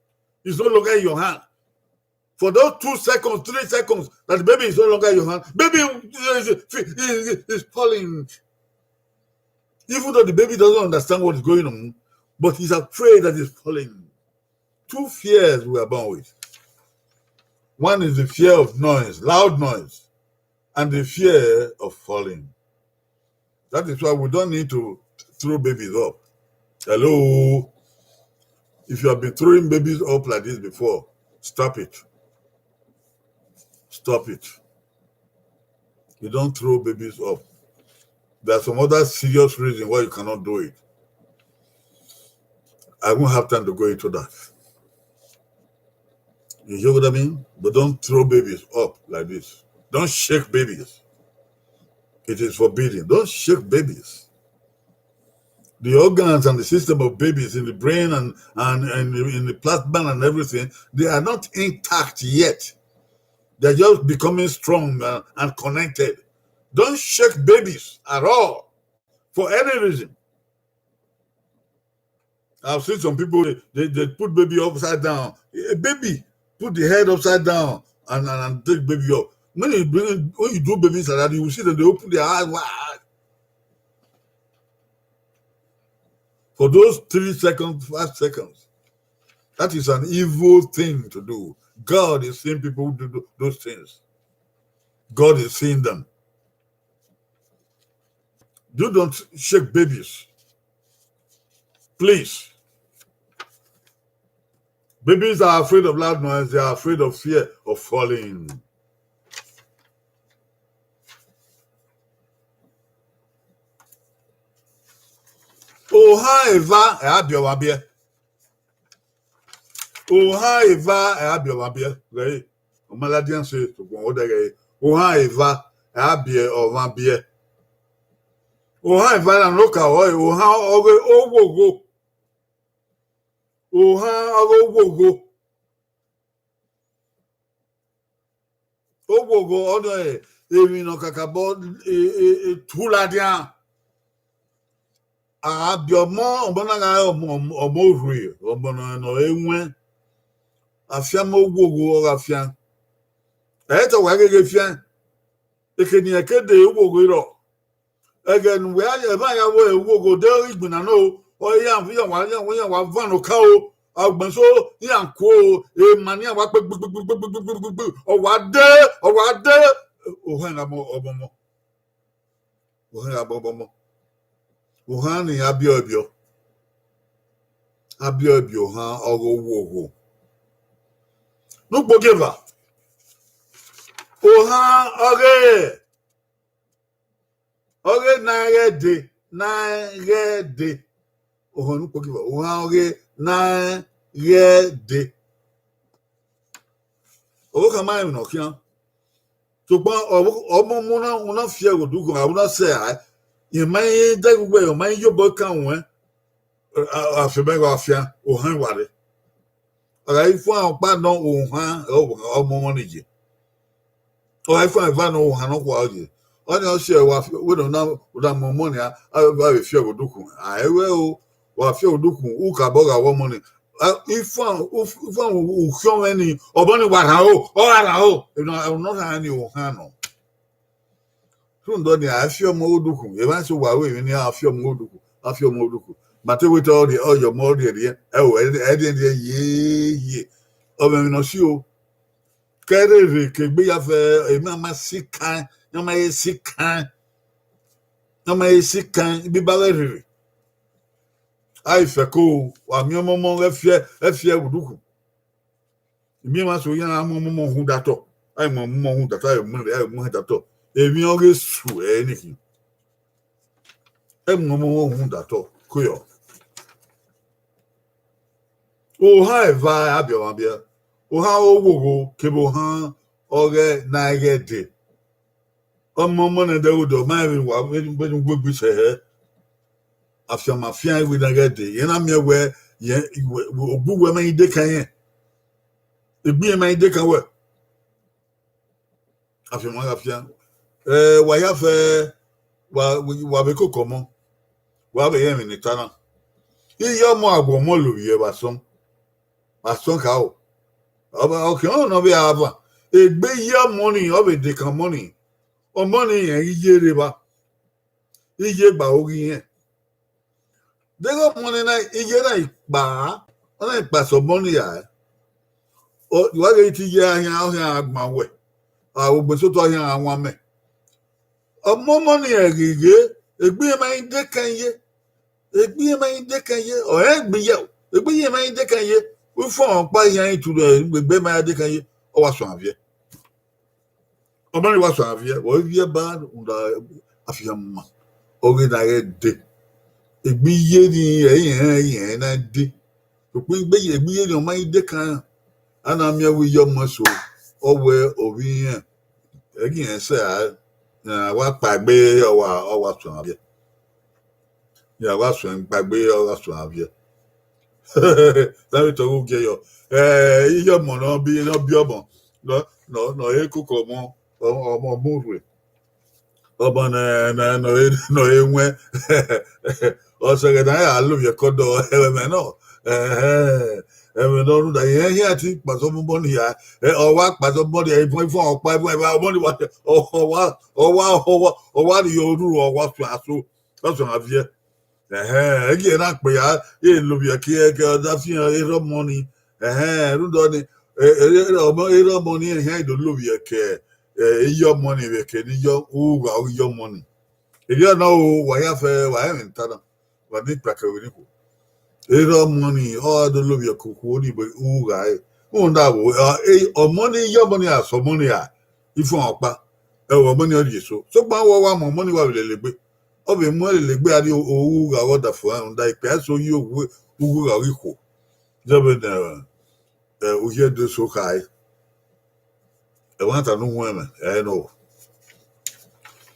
It's no longer in your hand. For those two seconds, three seconds, that the baby is no longer in your hand, baby is, is, is, is falling. Even though the baby doesn't understand what is going on, but he's afraid that he's falling. Two fears we are born with. One is the fear of noise, loud noise, and the fear of falling. That is why we don't need to throw babies up. Hello? If you have been throwing babies up like this before, stop it. Stop it. You don't throw babies up. There are some other serious reasons why you cannot do it. I won't have time to go into that. You hear what I mean? But don't throw babies up like this. Don't shake babies. It is forbidden. Don't shake babies. The organs and the system of babies in the brain and, and, and in the plasma and everything, they are not intact yet. They're just becoming strong and, and connected. Don't shake babies at all for any reason. I've seen some people, they, they, they put baby upside down. A baby, put the head upside down and, and, and take baby up. When you bring, when you do babies like that, you will see that they open their eyes wide. For those three seconds, five seconds, that is an evil thing to do. God is seeing people who do tho-, those things. God is seeing them. You don't shake babies. Please. Babies are afraid of loud noise. They are afraid of fear of falling. Ohan eva, ẹ a biẹ ọmwa biẹ. Ohan eva, ẹ a biẹ ọmwa biẹ. Ghẹ re, ọ ma ladian sẹ, sokpan ọ dẹghe re. Ohan eva, ẹ a biẹ ọmwa biẹ. Ohan eva na ne ọ ka ọre, ohan ọghe oghogho. Ohan ọghe oghogho. Oghogho ọnii ọre emwi ne ọ kakabọ, e, e, e, tu ladian. A biẹ ọmọ, ọmọ na gha re ọmọ, ọmọ, ọmọ orhue, ọmọ ne ọ, ne ọ re ẹwẹn. Afianma oghogho ọ gha fian. Ẹ i te wa gheghe fian. Eke ne irẹn ke de oghogho rrọọ. Ẹghẹ ne uwẹ, ẹmwẹ ya wẹ oghogho de igbinna nọ o, ọ iran, iran wa, iran wa, iran wa van ne oka o, agbọn eso iran ku o, emwa ne iran wa kpe gbigbigbigbigbigbigbigbi, ọ wa de, ọ wa de, ohan gha mọ ọmọmọ, ohan gha mọ ọmọmọ, ohan ne iran biẹ biẹ, a biẹ biẹ ohan ọghe oghogho. Ne ukpogieva, ohan ọghe, ọghe ne a ghẹ dee, ne a ghẹ dee. Ohan ne ukpogieva, ohan ọghe ne a ghẹ dee. Ọvbokhan ma rẹn emwi ne ọ khian. Sokpan ọmọ mu na, u na fi ẹre ghe odukhunmwu, u na sẹ rae, irẹn ma i dẹghe uwẹ, ọ ma i ye obọ kan ruẹn, a, a, afianma gha fian, ohan wa rre. Ọ gha i fuan ọkpa nọ ohan, ọ, ọmọ ọmọ ni ye. Ọ gha i fuan eva nọ ohan nọkhua ọ ye. Ọnii ọ si ẹre wa fi, wẹ ne u na, u na mu ọmọ nia, a, a vbe fi ẹre ghe odukhunmwu. A, ẹ wẹ o, wa fi ẹre ghe odukhunmwu, u ka bọ gha wẹ ọmọ ni. A, ifuan, u, ifuan u, u khian mwẹ ni, ọmọ ni wa rhan o, ọ gha rhan o. Emwi ne ọ rhan ni ohan nọ. Rhunmwuda ọnii, a fi ọmọ ghe odukhunmwu, emwa eso wa ru emwi ni a fi ọmọ ghe odukhunmwu, a fi ọmọ ghe odukhunmwu. Ma te wẹ te ọ rhie, ọ ye ọmọ rhie rhie, ẹ o, ẹ, ẹ rhie rhie ye, ye. Ọ mwẹ emwi ne ọ si o. Kẹrẹrẹ ke egbe ya fẹ, emwi a ma si kan, iran ma he si kan, iran ma he si kan, ibiba ghẹ rherhe. A i fẹko, wa miẹn ọmọ ọmọ ghẹ fiẹ, ẹ fiẹ vbe odukhunmwu. Imiẹnmwa so iran gha mu ọmọ ọmọ uhunmwu datọ, a i mu ọmọ uhunmwu datọ, a i mu, a i mu ẹn datọ. Emwi ọghe esu ẹre ni khin. Ẹ mu ọmọ uhunmwu datọ, ko yọ. Ohan eva a biẹ ọmwa biẹ, ohan oghogho kevbe ohan ọghe ne a ghẹ dee. Ọmọ ọmọ nẹ dẹghe odẹ, ọ ma rẹn vbene uwa, vbene uwu egbe sẹ hẹ. Afianma fian iwinna ghẹ dee, irẹn na miẹn wẹ, irẹn, wẹ, wẹ, egbe uwẹ ma i de kan irẹn. Egbe irẹn ma i de kan wẹ. Afianma gha fian. Ẹ, wa ya fẹ, wa, wa vbe koko ọmọ, wa vbe rẹn emwi ne I ta na. Iye ọmọ a gu ọmọ lovbiẹ vbe asọn, vbe asọn kharo. Ọ ba, ọ khian ọnrẹn ne ọ vbe a van. Egbe iye ọmọ ni, ọ vbe dekan ọmọ ni. Ọmọ ni rẹn ghi ye rre evba. Iye gba ro ghi rẹn. Deghẹ ọmọ ni na, iye na i kpa, ọ na i kpa sẹ ọmọ ni ra. Ọ, wa ghe te iye a khian, ọ khian gha gban wẹ. A, ugbẹn sotọ ọ khian gha wan mẹ. Ọmọ ọmọ ni rẹn ghi ghe, egbe irẹn ma i de kan ye. Egbe irẹn ma i de kan ye, ọ rẹn egbe iye, egbe iye ma i de kan ye. Ufuọnrẹn ọkpa iran i tu, egbe ma i de kan ye, ọ wa suẹn aviẹ. Ọmọ ni wa suẹn aviẹ, vbe ọ viẹ ba rhunmwuda afianma, ọghe ne a ghẹ dee. Egbe iye ni, ẹ i rẹn, ẹ i rẹn na dee. Sokpan egbe iye, egbe iye ni ọ ma i de kan, a na miẹn wẹ iye ọmọ eso, ọ wẹ ovbi irẹn, ẹ ghi rẹn sẹ rae, a wa kpaegbe, ọ wa, ọ wa suẹn aviẹ. Ya wa suẹn kpaegbe, ọ gha suẹn aviẹ. Na vbe tọghe ugie yọ. Ẹ, iye ọmọ ne ọ bi, ne ọ bi ọmọ, ne ọ, ne ọ, ne ọ he koko ọmọ, ọmọ, ọmọ mu rhue. Ọmọ ne, ne, ne ọ he, ne ọ he wẹn, Ọ sẹ ẹghẹ ne a ya lovbiẹ ke ọdọ ẹmwẹ nọ. Ẹhẹn, ẹmwẹ nọ rhunmwuda irẹn hia te kpasẹ ọmọ ni hia. Ẹ, ọ wa kpasẹ ọmọ ni hia, ivọn, ivọn ọkpa, ivọn, ivọn ọmọ ni wa, ọ wa, ọ wa, ọ wa, ọ wa rhie oruru, ọ wa suẹn aso, ọ suẹn aviẹ. Ẹhẹn, ẹgie na kpe ya, e lovbiẹ ke, ke ọ da fian erha ọmọ ni. Ẹhẹn, rhunmwuda ọnii, e, e, erha ọmọ, erha ọmọ ni, ẹhẹn, do lovbiẹ ke, e, iye ọmọ ni vbe ke ne iye ugha iye ọmọ ni. Erriọ na o, wa hia fẹ, wa hẹ ẹmwẹ ne I ta na, wa ne ikpia kẹ vbe ne ikhuo. Erha ọmọ ni, ọ ra do lovbiẹ ke okhuo ni vbe ugha ẹre. Rhunmwuda vbo, e, ọmọ ni iye ọmọ ni ra sẹ ọmọ ni ra, ifọn ọkpa, ẹ, ọmọ ni ọ rhie eso. Sokpan wa wa mu ọmọ ni wa vbe lele egbe. Ọ vbe mu lele egbe a rhie ugha ọghe ọdafẹn, rhunmwuda ikpia eso ye ughu, ughu gha ghi khuo. Zẹ vbe ne, ẹ, uhiẹ do eso khare. Ẹmwata ne u huẹn mwẹ, ẹ nọ.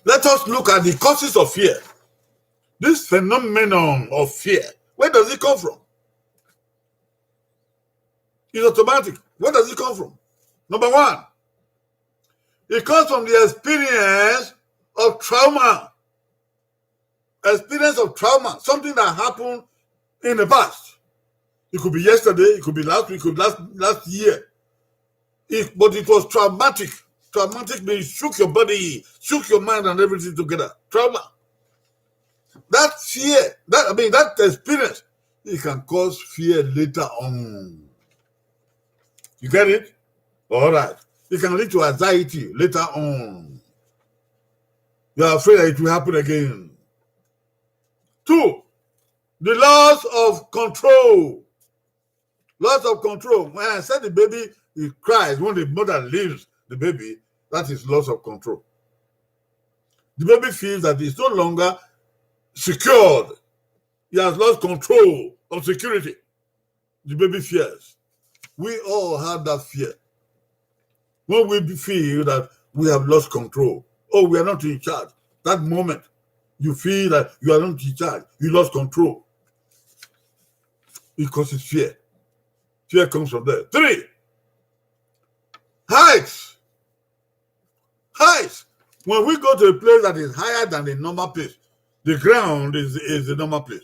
Let us look at the causes of fear. This phenomenon of fear, where does it come from? It's automatic. Where does it come from? Number one, it comes from the experience of trauma. Experience of trauma, something that happened in the past. It could be yesterday, it could be last week, it could be last, last year. It, but it was traumatic. Traumatic means shook your body, shook your mind and everything together. Trauma. That fear, that, I mean, that experience, it can cause fear later on. You get it? All right. It can lead to anxiety later on. You are afraid that it will happen again. Two, the loss of control. Loss of control. When I said the baby, it cries when the mother leaves the baby, that is loss of control. The baby feels that it's no longer secured. He has lost control of security. The baby fears. We all have that fear. When we feel that we have lost control, oh, we are not in charge, that moment, you feel that you are not in charge, you lost control. It causes fear. Fear comes from there. Three, heights. Heights. When we go to a place that is higher than the normal place, the ground is, is the normal place.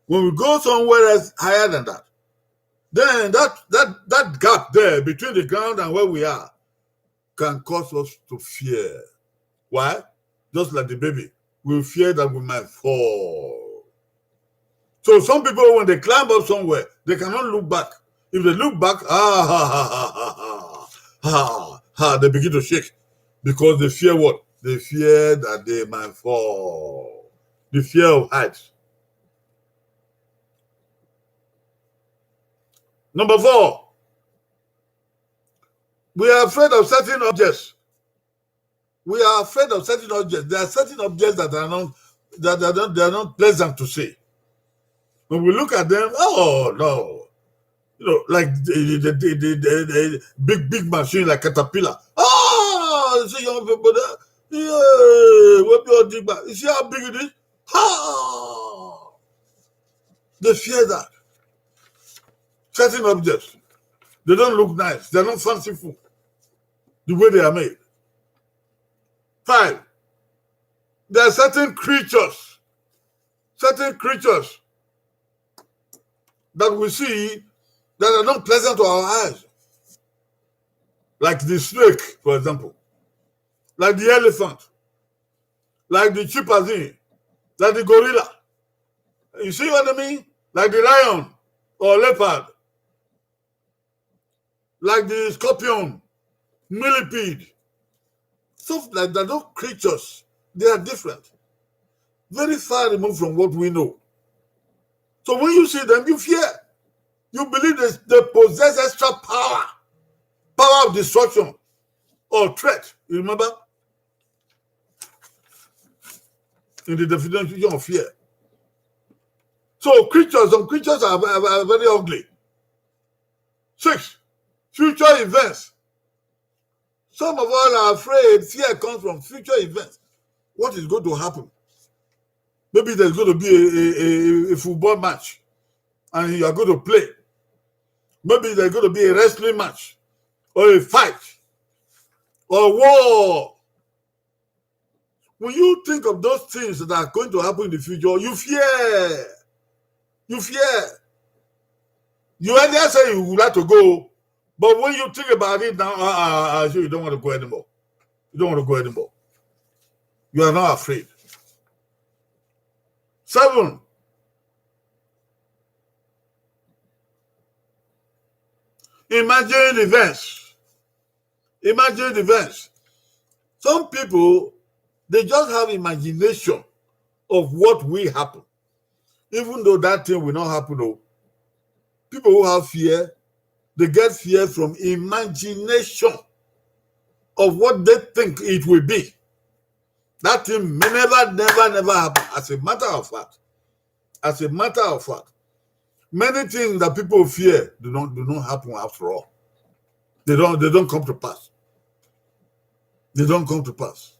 When we go somewhere else higher than that, then that, that, that gap there between the ground and where we are can cause us to fear. Why? Just like the baby, we fear that we might fall. So some people, when they climb up somewhere, they cannot look back. If they look back, ah, ha, ha, ha, ha, ha, ha, ha, they begin to shake because they fear what? They fear that they might fall. The fear of heights. Number four, we are afraid of certain objects. We are afraid of certain objects. There are certain objects that are not, that are not, they are not pleasant to see. When we look at them, oh no. You know, like the, the, the, the, the, the big, big machine like caterpillar. Oh, you see young people there. Yeah, what do you think about? You see how big it is? Ha! They fear that. Certain objects, they don't look nice. They're not fanciful the way they are made. Five, there are certain creatures, certain creatures that we see that are not pleasant to our eyes. Like the snake, for example. Like the elephant. Like the chimpanzee. Like the gorilla. You see what I mean? Like the lion or leopard. Like the scorpion, millipede. Stuff like that. Those creatures, they are different. Very far removed from what we know. So when you see them, you fear. You believe they, they possess extra power, power of destruction or threat. You remember? In the definition of fear. So creatures, some creatures are, are, are very ugly. Six, future events. Some of us are afraid fear comes from future events. What is going to happen? Maybe there's going to be a, a, a, a football match and you are going to play. Maybe there's going to be a wrestling match or a fight or war. When you think of those things that are going to happen in the future, you fear. You fear. You earlier say you would like to go, but when you think about it now, uh, uh, uh, you don't want to go anymore. You don't want to go anymore. You are not afraid. Seven, imagine events. Imagine events. Some people, they just have imagination of what will happen, even though that thing will not happen. Oh, people who have fear, they get fear from imagination of what they think it will be. That thing may never, never, never happen. As a matter of fact, as a matter of fact, many things that people fear do not do not happen after all. They don't they don't come to pass. They don't come to pass.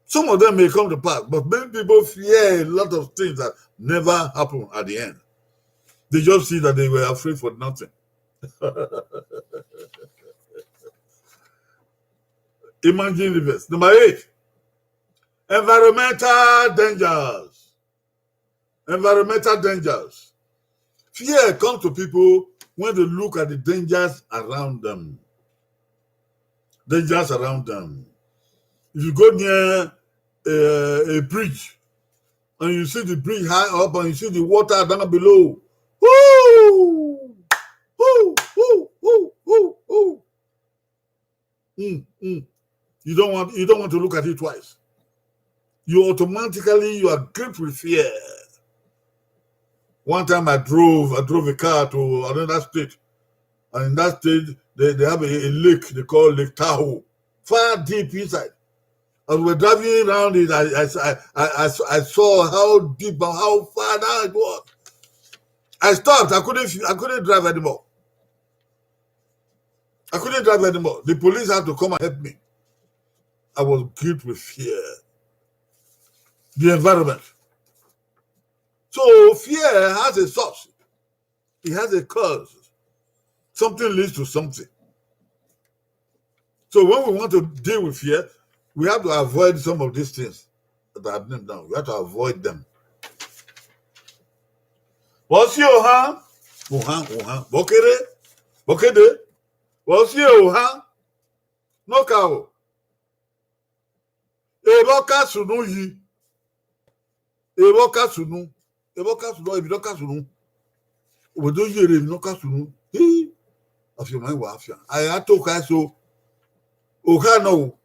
Some of them may come to pass, but many people fear a lot of things that never happen at the end. They just see that they were afraid for nothing. Imagine the verse. Number eight, environmental dangers. Environmental dangers. Fear comes to people when they look at the dangers around them. Dangers around them. If you go near a, a bridge and you see the bridge high up and you see the water down below, whoo, whoo, whoo, whoo, whoo, whoo. Mm, mm. You don't want you don't want to look at it twice. You automatically you are gripped with fear. One time I drove I drove a car to another state, and in that state they, they have a, a lake they call Lake Tahoe, far deep inside. As we were driving around it, I, I, I, I, I saw how deep and how far down it was. I stopped. I couldn't I couldn't drive anymore. I couldn't drive anymore. The police had to come and help me. I was gripped with fear. The environment. So fear has a source. It has a cause. Something leads to something. So when we want to deal with fear, we have to avoid some of these things that I've named down. We have to avoid them. Vbọ si ohan, ohan, ohan, vbọ kere, vbọ kede, vbọ si ohan, ne ọ ka o. Evbọ ka sunu yi, evbọ ka sunu, evbọ ka sunu, emwi ne ọ ka sunu. Wẹ do yere emwi ne ọ ka sunu. Hii, afianma wa afian. A ya to kha eso. Okha nọ o,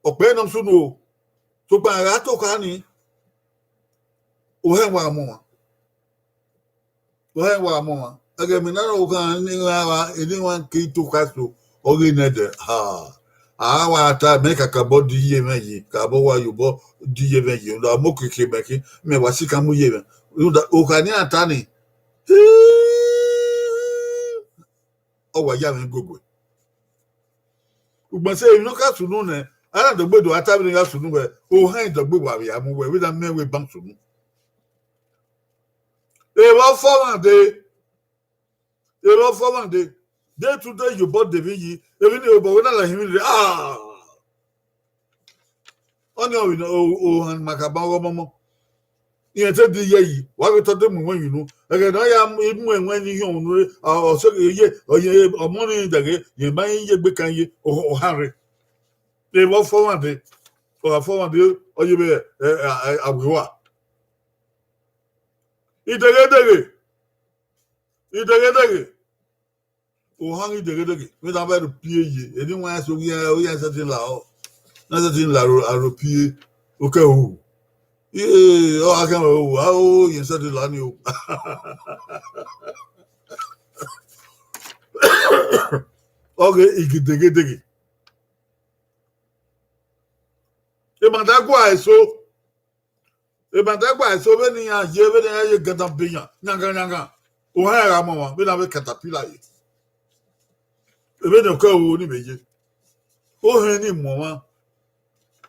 ọkpẹ nọ sunu o. Sokpan a gha to kha ni, ohẹn wa mu ọmwa. Ohẹn wa mu ọmwa. Ẹghẹ mẹ na rọ okha ne iran wa, ne iran ke to kha eso, ọ ghe nẹdẹ. Ha. A wa ta mẹ kakabọ di ye mwẹ yi, kakabọ wa ye obọ di ye mwẹ yi. Rhunmwuda ọmọ okiekie mẹ khin, mẹ wa si kan mu ye mwẹ. Rhunmwuda okha ne iran ta ni, ọ wa ya mwẹ gogoe. Ugbẹn sẹ emwi ne ọ ka sunu nẹ, a na dọgbe do a ta vbene ọ ya sunu wẹ, ohẹn dọgbe wa vbe ya mu wẹ, vbe na miẹn wẹ ban sunu. Evbọ fọ ọmwa dee, evbọ fọ ọmwa dee, de tu de ye obọ de vbe yi, emwi ne obọ wẹ na la hin vbe rre, ah! Ọnii ọvbe ne o, ohan ma ka ban ọghe ọmọmọ. Irẹn te di ye yi, wa vbe tọ de mu iwẹn yi unu. Ẹghẹ ne ọ ya mu iwẹn yi hiọn unu re, ọ, ọ sẹ ye, ọ ye, ọmọ ni dẹghe, ye ma ye egbe kan ye, ọ, ọ han rre. Evbọ fọ ọmwa dee, ọ gha fọ ọmwa dee, ọ ye vbe, ẹ, ẹ, ẹ, a wẹ ua. Ideghedeghe, ideghedeghe. Ohan ghi deghedeghe, vbe na vbe aro pie ye, eni wan so ghi, ọ ya sẹtin la ọ. Na sẹtin la aro, aro pie, okẹ hu. Ee, ọ gha kẹ hu, a o, ye sẹtin la ni o. Ọ ghe igi deghedeghe. Emwa da gua eso. Emwa da gua eso vbene iran ye, vbene iran ye gandan be iran, yangan yangan. Ohẹn gha mu ọmwa, vbene a vbe caterpillar ye. Vbene okẹ hu ni vbe ye. Ohẹn ni mu ọmwa.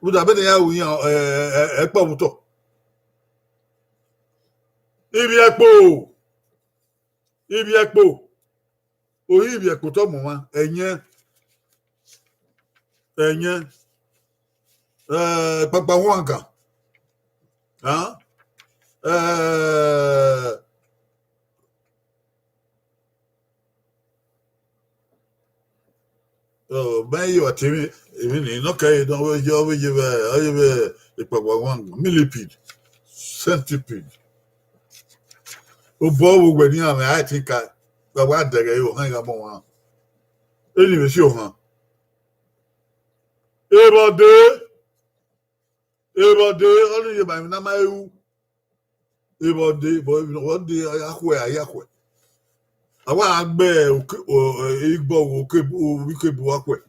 Rhunmwuda vbene iran ru iran, ẹ, ẹ, ẹ, ẹkpọ vbe otọ. Ivbiẹkpo. Ivbiẹkpo. Ohi ivbiẹkpo otọ mu ọmwa, ẹyẹn. Ẹyẹn. Eh, Kpakpa Huangan. Huh? Eh, oh, man, you are telling me, even in okay, don't wait, you always give a, I give a, a Kpakpa Huangan, millipede, centipede. Obọ wo wẹ ni ame, I think I, but what the guy you hang up on? Anyway, see you, huh? Ebọde, ebọde, ọnii ye ma emwi ne a ma ru. Ebọde, but ebọde, a ya khuẹ, a ya khuẹ. A wa gbe oke, o, e, igbọ wo ke, o, ike bu wa khuẹ.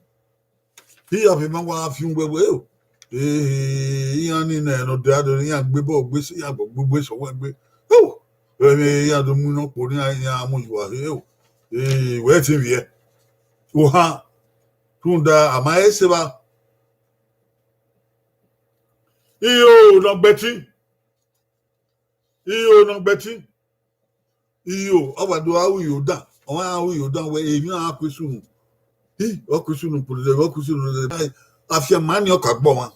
Iran vbe ma wa fi uwẹ wẹ, o. Eh, iran ni nẹ nọ dẹ ado, iran gbe bọ gbe se, iran gbọ gbe gbe sọ wẹ gbe. O, ẹmwẹ iran do mu nọ kpo, iran, iran mu yuwa he, o. Eh, wẹ te vbiẹ. Ohan, rhunmwuda a ma he se evba. Iyo ne ọ gbẹtin. Iyo ne ọ gbẹtin. Iyo, ọ wa do gha ru iyo dan. Ọ ma gha ru iyo dan wẹ, emwi na gha ku isunu. Hi, ọ ku isunu kpodede, ọ ku isunu kpodede. Afianma ni ọ ka gbe ọmwa.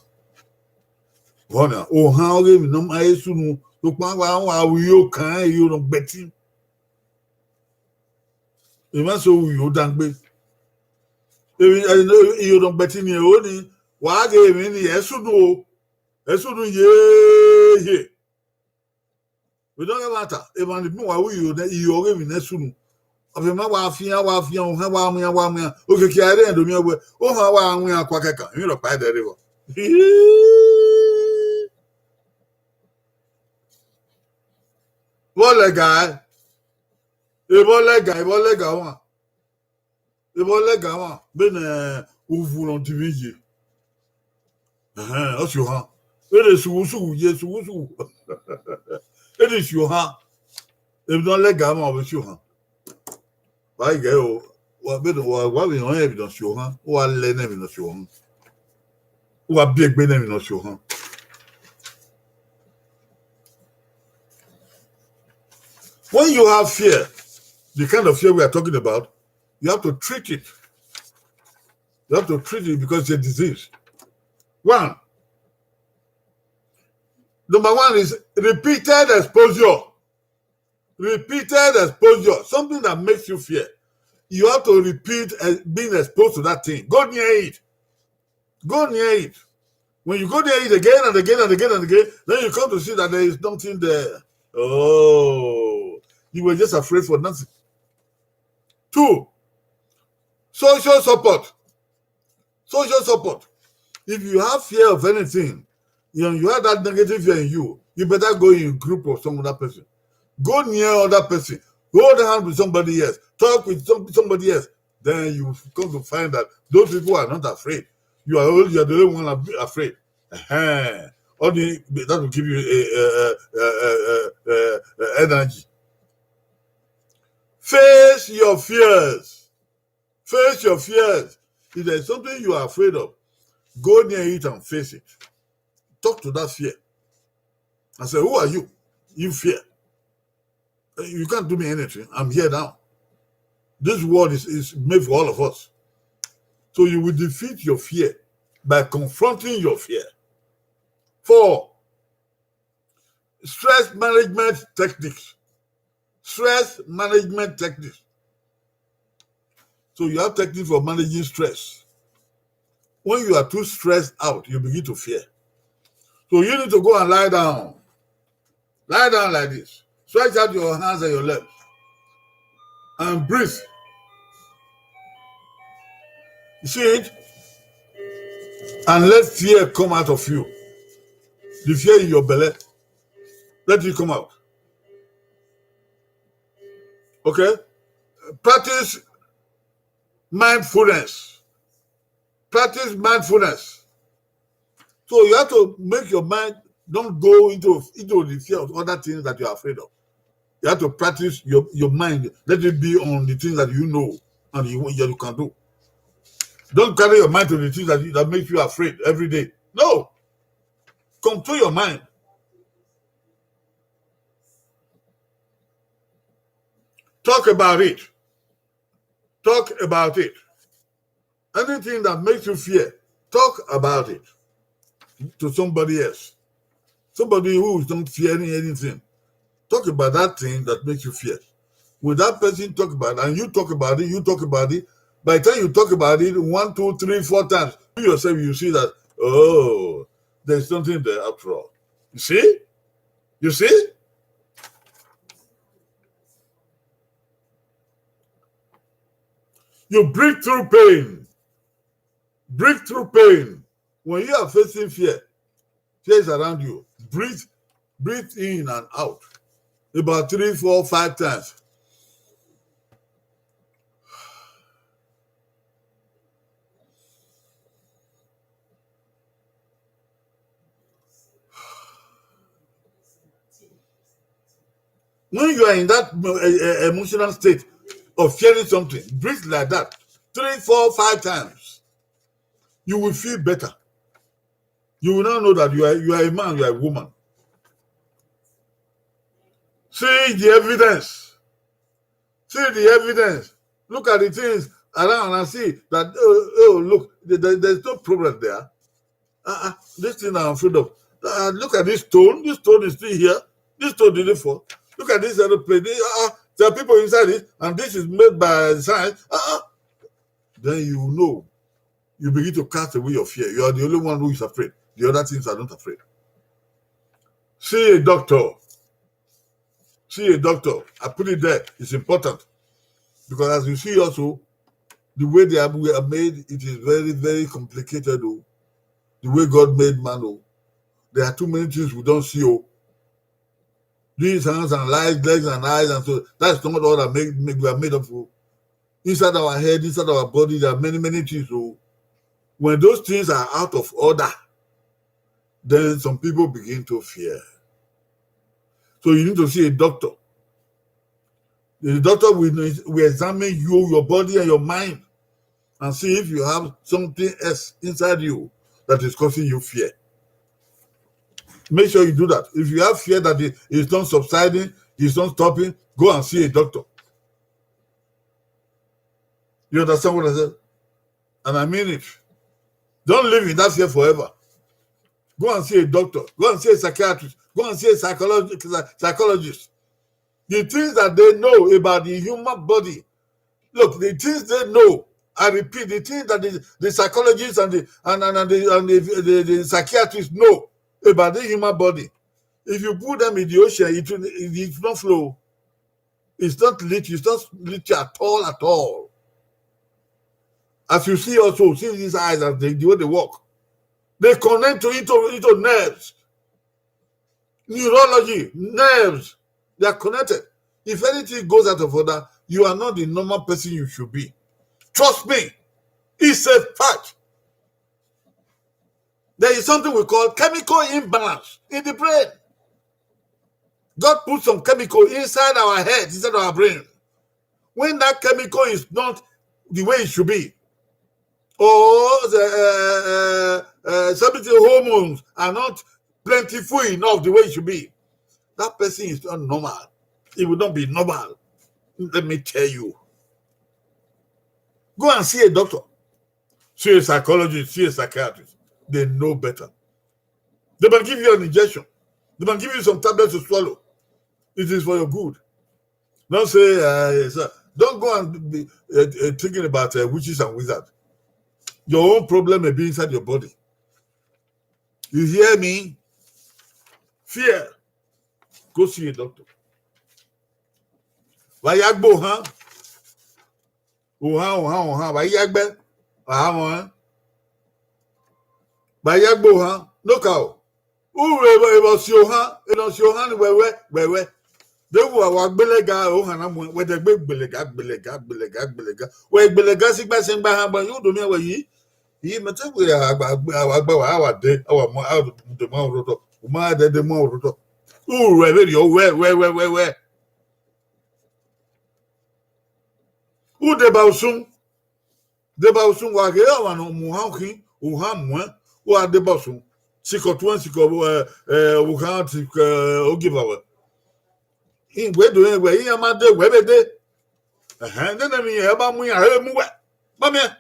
Vbọ nian, ohan ọghe emwi ne ọ ma he sunu, sokpan a wa, a wa ru iyo kan, iyo ne ọ gbẹtin. Emwa so ru iyo dan gbe. Emwi, eh, iyo ne ọ gbẹtin ni ẹre ni, wa ghe emwi ni, ẹ sunu o. Ẹ sunu yeye. We don't ever ta, emwa ni bun wa ru iyo nẹ, iyo ọghe emwi ne ẹ sunu. Afianma wa fian, wa fian, ohan wa wian, wa wian. Okiekie a rre rẹn do miẹn wẹ, ohan wa wian kua kẹkan, emwi rhọkpa ẹdẹ rre vbọ. Vbọ lẹga, e? Evbọ lẹga, evbọ lẹga ọmwa. Evbọ lẹga ọmwa, vbene uvu ne ọ divbi ye. Ẹhẹn, ọ si ohan. Vbene sughu sughu ye, sughu sughu. Vbene si ohan. Emwi ne ọ lẹga ọmwa, ọ vbe si ohan. Wa i ghẹ o, wa vbene wa, wa vbe rẹn emwi ne ọ si ohan, u wa lẹ ne emwi ne ọ si ohan. U wa biẹ egbe ne emwi ne ọ si ohan. When you have fear, the kind of fear we are talking about, you have to treat it. You have to treat it because it's a disease. One, number one is repeated exposure. Repeated exposure, something that makes you fear. You have to repeat, uh, being exposed to that thing. Go near it. Go near it. When you go near it again and again and again and again, then you come to see that there is nothing there. Oh, you were just afraid for nothing. Two, social support. Social support. If you have fear of anything, you know, you have that negative fear in you, you better go in group of some other person. Go near other person. Hold hand with somebody else. Talk with some, somebody else. Then you come to find that those people are not afraid. You are only, you are the only one ab-, afraid. Ehen. Only that will give you a, a, a, a, a, a energy. Face your fears. Face your fears. If there's something you are afraid of, go near it and face it. Talk to that fear. I say, "Who are you? You fear. Uh, you can't do me anything. I'm here now." This world is, is made for all of us. So you will defeat your fear by confronting your fear. Four, stress management techniques. Stress management techniques. So you have techniques for managing stress. When you are too stressed out, you begin to fear. So you need to go and lie down. Lie down like this. Stretch out your hands and your legs. And breathe. You see it? And let fear come out of you. The fear in your belly, let it come out. Okay? Practice mindfulness. Practice mindfulness. So you have to make your mind don't go into, into the fear of other things that you are afraid of. You have to practice your, your mind. Let it be on the things that you know and you, you can do. Don't carry your mind to the things that, that make you afraid every day. No. Control your mind. Talk about it. Talk about it. Anything that makes you fear, talk about it. to somebody else. Somebody who is not fearing anything. Talk about that thing that makes you fear. When that person talk about it, and you talk about it, you talk about it, by the time you talk about it one, two, three, four times, you yourself, you see that, oh, there's something there after all. You see? You see? You breathe through pain. Breathe through pain. When you are facing fear, fear is around you. Breathe, breathe in and out about three, four, five times. When you are in that uh, uh, emotional state of fearing something, breathe like that three, four, five times. You will feel better. You will now know that you are, you are a man, you are a woman. See the evidence. See the evidence. Look at the things around and see that, oh, oh look, there, there's no problem there. Uh, uh, this thing I'm afraid of. Uh, look at this stone. This stone is still here. This stone didn't fall. Look at this aeroplane. Uh, uh, there are people inside it, and this is made by science. Uh, uh. Then you know. You begin to cast away your fear. You are the only one who is afraid. The other things are not afraid. See a doctor. See a doctor. I put it there. It's important. Because as you see also, the way they are, we are made, it is very, very complicated. Oh. The way God made man, oh. There are too many things we don't see. Oh. These hands and legs, legs and eyes, and so that's not all that make, make we are made of. Oh. Inside our head, inside our body, there are many, many things. So when those things are out of order, then some people begin to fear. So you need to see a doctor. The doctor will, will examine you, your body, and your mind and see if you have something else inside you that is causing you fear. Make sure you do that. If you have fear that it is not subsiding, it's not stopping, go and see a doctor. You understand what I said? And I mean it. Don't live in that fear forever. Go and see a doctor. Go and see a psychiatrist. Go and see a psychologist. Psychologist. The things that they know about the human body. Look, the things they know, I repeat, the things that the, the psychologists and the and, and, and the and the, the, the psychiatrists know about the human body. If you put them in the ocean, it will it will not flow. It's not lit, it's not lit at all, at all. As you see also, see these eyes as they, the way they work. They connect to into, into nerves. Neurology, nerves, they are connected. If anything goes out of order, you are not the normal person you should be. Trust me, it's a fact. There is something we call chemical imbalance in the brain. God put some chemical inside our head, inside our brain. When that chemical is not the way it should be, or the uh, uh, uh, something hormones are not plentiful enough the way it should be, that person is not normal. It will not be normal. Let me tell you. Go and see a doctor. See a psychologist, see a psychiatrist. They know better. They can give you an injection. They can give you some tablets to swallow. It is for your good. Don't say, uh, sir, don't go and be uh, uh, thinking about uh, witches and wizards. Your own problem may be inside your body. You hear me? Fear. Go see a doctor. Vbe a ya gbe ohan, ohan, ohan, ohan, vbe a ya gbe, a mọ ẹn. Vbe a ya gbe ohan, no ka o. U rre vbe ọ si ohan, enọ si ohan ni wẹwẹ, wẹwẹ. Deghẹ wa gbele ga ohan na muẹn, wẹ dẹ gbe gbele ga, gbele ga, gbele ga, gbele ga. Wẹ gbele ga sigba sẹngba han gba, u do miẹn wẹ yi. Yi mẹ te wẹ a gba, a gba, a gba, a wa de, a wa mu, a de mu orotọ. U ma de de mu orotọ. U rre vberriọ, wẹ, wẹ, wẹ, wẹ, wẹ. U deba usun. Deba usun, wa ghe ọmwa ne ọ mu ohan khin, ohan muẹn, u ra deba usun. Sikẹ ọtuẹn, sikẹ ọvbokhan, sikẹ ogieva wẹ. Wẹ do rẹn wẹ, iran ma de, wẹ vbe de. Ẹhẹn, nene emwi iran ma mu iran, ẹ mu wẹ. Ma miẹn.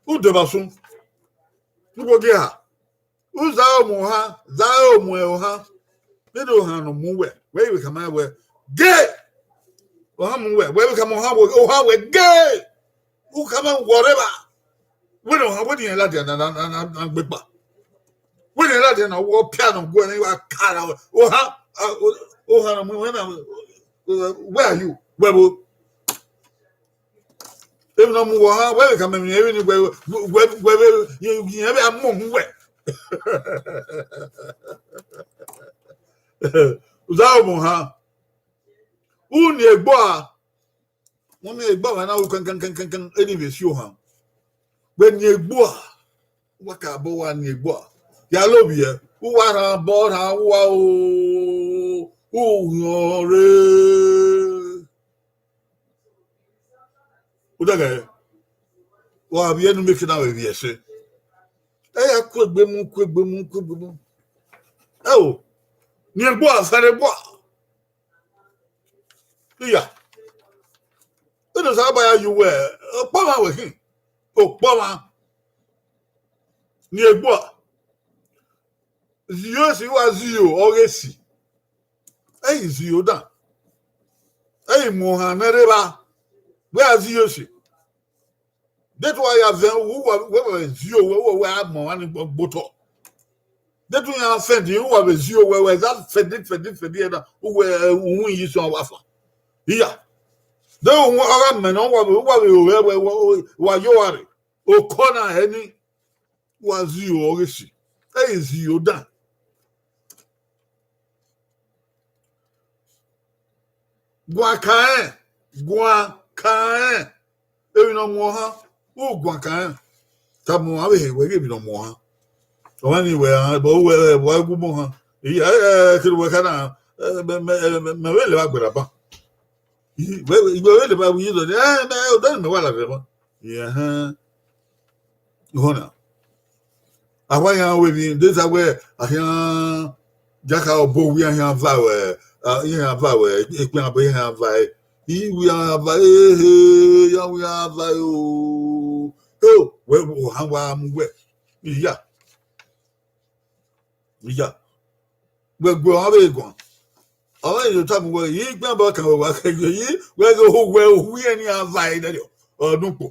U deba usun. Ugbo gie ha. U zaro mu ohan, zaro mu ohan. Vbene ohan nọ mu wẹ, wẹ i vbe khama wẹ, gay! Ohan mu wẹ, wẹ i vbe khama ohan wẹ, ohan wẹ, gay! U khama whatever. Wẹ ne ohan, wẹ ne irẹn ladian na, na, na, na, na gbe kpa. Wẹ ne irẹn ladian na, wẹ ọpia nọ guẹ ne I wa kara wẹ. Ohan, a, o-, ohan nọ mu wẹ na, where are you? Wẹ vbo? Emwi ne ọ mu wẹ ohan, wẹ vbe khama emwi ne emwi ni wẹ, wẹ, wẹ vbe, irẹn vbe a mu mu wẹ. U zaro mu ohan. U ni egbe ua. Wẹ ni egbe ua na ru kankan kankan, eni vbe si ohan. Wẹ ni egbe ua. Wa ka bọ wa ni egbe ua. Ya lo vbiẹ, u wa rhan obọ rhan uwa o, u hiọn rre. U dẹghẹ, wa vbiẹ ne u mieke na vbe vbiẹ ẹse. Ẹ ya kuegbe mu, kuegbe mu, kuegbe mu. Ẹ o, ni egbe ua, sẹrẹ egbe ua. Iya. Vbene Osanobua ya ye uwẹ, okpọmwa wẹ khin, okpọmwa. Ni egbe ua. Zio esi wa zio ọghe esi. Ẹ i zio dan. Ẹ i mu ohan nẹ rre evba. Wẹ a zio esi. Deghẹ wa ya vẹ uwu, wẹ, wẹ, wẹ zio, wẹ, wẹ, wẹ a mọ ọmwa ni gbe otọ. Deghẹ iran fẹndin, uwa vbe zio, wẹ, wẹ za fẹndin, fẹndin, fẹndin ẹna, uwẹ, uhunmwu iyi sọn wa fa. Iya. Deghẹ uhunmwu ọghe mẹ nọ, uwa vbe, uwa vbe ro wẹ, wẹ, wẹ, wa yo uwa rre. Okọ na hẹ ni, wa zio ọghe esi. Ẹ i zio dan. Guan ka rẹn, guan ka rẹn. Emwi ne ọ mu ohan, u guan ka rẹn. Tama uwa vbe he wẹ ghe emwi ne ọ mu ohan. Ọmwa ni wẹ, a, ẹbọ uwẹ, ẹbọ gu mu ohan. Iya, ẹ, ẹ, kere uwẹ ka na, ẹ, mẹ, mẹ, ẹ, mẹ, mẹ vbe leva gberra ban. I, wẹ, wẹ, wẹ vbe leva vbe iye dọ ni, ẹ, mẹ, odẹ ni mẹ wa lavẹ ban. Iya, ẹhẹn. Họn na. A wa yan wẹ emwi, de sa wẹ, a khian, jaka obọ wi a khian va wẹ, a, iran khian va wẹ, ekpẹn abọ iran khian va ẹre. I wi a khian va ẹre, ehe, ya wi a khian va ẹre o. Eo, wẹ, ohan wa mu wẹ. Iya. Iya. Wẹ gu ọmwa vbe guan. Ọmwa ni tama wẹ, I gbe abọ kan wẹ wa kẹgbe, I wẹ ghe ohu wẹ, ohu ẹre ni a va ẹre nẹrriọ, ọ nukpo.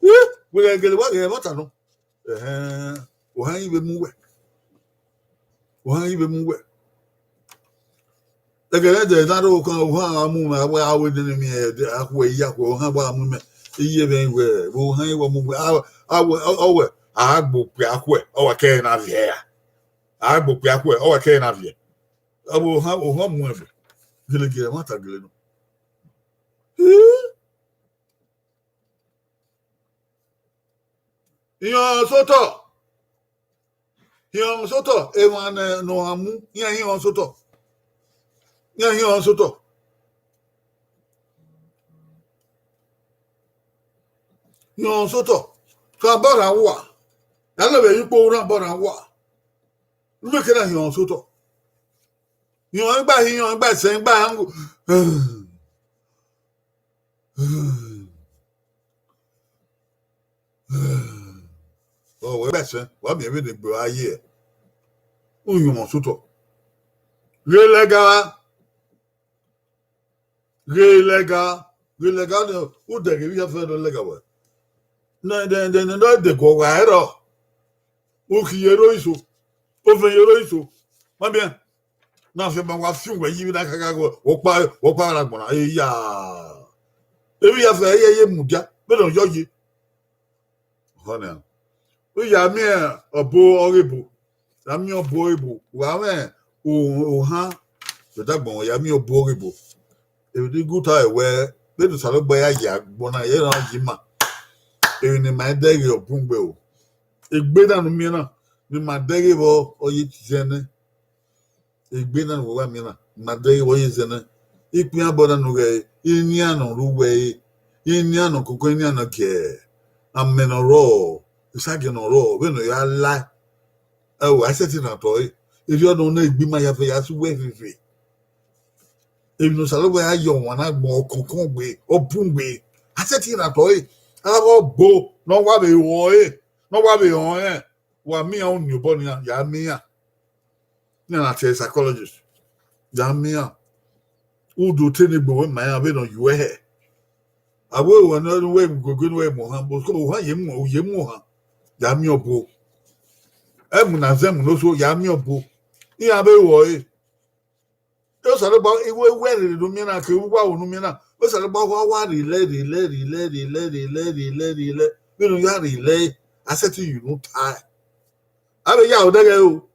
Ẹ, wẹ ghẹ gele wa ghẹ ẹmwata nọ. Ẹhẹn, ohan i vbe mu wẹ. Ohan i vbe mu wẹ. Ẹghẹ ne ẹdẹ na rre okhuo, ohan a mu mwẹ, a wẹ a wẹ nene miẹn ẹdẹ, a khuẹ, iya khuẹ, ohan wa mu mwẹ. Iye mwẹ wẹ, vbe ohan i wa mu wẹ, a, a wẹ, ọ, ọ wẹ, a gbe okpia khuẹ, ọ wa kẹ na viẹ ra. A gbe okpia khuẹ, ọ wa kẹ na viẹ. Ọ vbe ohan, ohan mu ẹvbo. Gelegele, ẹmwata gele nọ. Ẹ? Iran sotọ. Iran sotọ, emwa ne, ne ọ mu, iran, iran sotọ. Iran, iran sotọ. Iran sotọ. Ka bọ rhan uwa. Ya lọ vbe ye ukpo rhan bọ rhan uwa. Ru mieke na iran sotọ. Iran gba, iran gba ẹsẹ, gba angu. Ọ wẹ gba ẹsẹ, wa miẹn vbene egbe ra ye. U yọnmwẹ sotọ. Ghe lẹga. Ghe lẹga, ghe lẹga ne u dẹghe vbe iye afẹ ne ọ lẹga wẹ. Ne, ne, ne, ne, ne ọ dẹguọ gha ẹrọ. U khian ye ro iso. Ovẹn ye ro iso. Ma miẹn. Na fian ma wa fian uwẹ yi vbe na kaka wẹ, wẹ ọkpa, wẹ ọkpa ra gbọnna. Eya. Emwi ya fẹ, ẹ ye, ye mudia. Vbene ọ yọ ye. Ọhọ nian. U ya miẹn ọbo ọghe ebo. Ya miẹn ọbo ọghe ebo. Wa mwẹ o-, ohan. Vbe dagbọn, ya miẹn ọbo ọghe ebo. Emwi ne I gu ta ẹre wẹ, vbene Osanobua ya ye agbọn na, ẹre ọ yi ima. Emwi ne ima dẹghe ọ bun gbe o. Egbe na ne u miẹn na, ne ima dẹghe vbọ, ọ ye zẹ nẹ. Egbe na ne uwa miẹn na, ima dẹghe vbọ ye zẹ nẹ. Ikpia abọ na ne u ghẹ, inian nọ ru wẹ ẹre, inian nọ koko, inian nọ giẹ, amẹ ne ọ rrọọ, isagiẹn ne ọ rrọọ, vbene ọ ya la, ẹo, a sẹtin na tọ ẹre. Erriọ nọ na egbe ima ya fẹ ya sẹ uwẹ veve. Emwi ne Osanobua ya ye ọmwa na agbọn, ọ kọnkọn gbe, ọ bun gbe. A sẹtin na tọ ẹre. A vbe ọbo ne ọ wa vbe ruẹ ẹre, ne ọ wa vbe rẹn ọnrẹn. Wa miẹn iran, u ni obọ nian, ya miẹn iran. Iran na tie psychologist, ya miẹn iran. U do te ne egbe wẹ ma iran vbene ọ yuẹ hẹ. A wẹ ruẹ ne wẹ guegue ne wẹ mu ohan, but ohan ye mu, ye mu ohan, ya miẹn ọbo. Ẹmu na zẹ mu ne oso, ya miẹn ọbo. Iran vbe ruẹ ọre. Osanobua, iwe wẹ rere ne u miẹn na, ke uwa ro ne u miẹn na. Osanobua wa wa rhie lẹ, rhie lẹ, rhie lẹ, rhie lẹ, rhie lẹ, rhie lẹ, rhie lẹ. Vbene u ya rhie lẹ, a sẹtin ye unu tae. A vbe ya odẹghẹ o.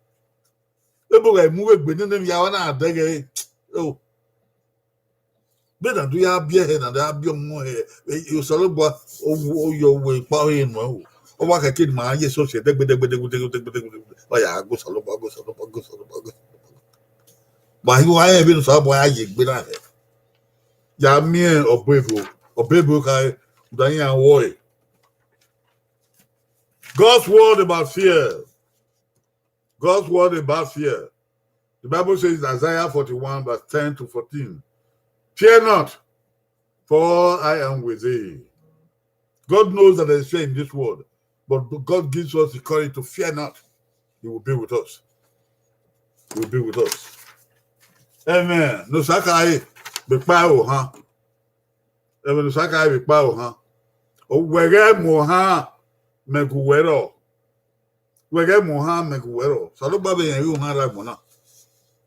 Ebo ghẹ mu vbe egbe nene emwi ya wa na dẹghẹ o. Vbene a do ya biẹ hẹ, na do ya biẹ ọmọ hẹ, Osanobua, ọ yọ wẹ ekpa ọre nuẹn o. Ọ wa khẹke ne ima ye eso sẹ dẹgbe, dẹgbe, dẹgbe, dẹgbe, dẹgbe, dẹgbe. Ọ ya gbe Osanobua, gbe Osanobua, gbe Osanobua, gbe Osanobua. Wa hi wa rẹn vbene Osanobua ya ye egbe na hẹ. Ya miẹn ọbo ebo, ọbo ebo khare, da iran wọe. God's word about fear. God's word about fear. The Bible says in Isaiah forty-one, verse ten to fourteen, "Fear not, for I am with thee." God knows that there is fear in this world, but God gives us the courage to fear not. He will be with us. He will be with us. Amen. No saka e, be pa o han. Amen. No saka e, be pa o han. O wẹ ghẹ mu ohan, mẹ gu wẹ rrọọ. Wẹ ghẹ mu ohan, mẹ gu wẹ rrọọ. Osanobua vbe rẹn ye ohan rre agbọn na.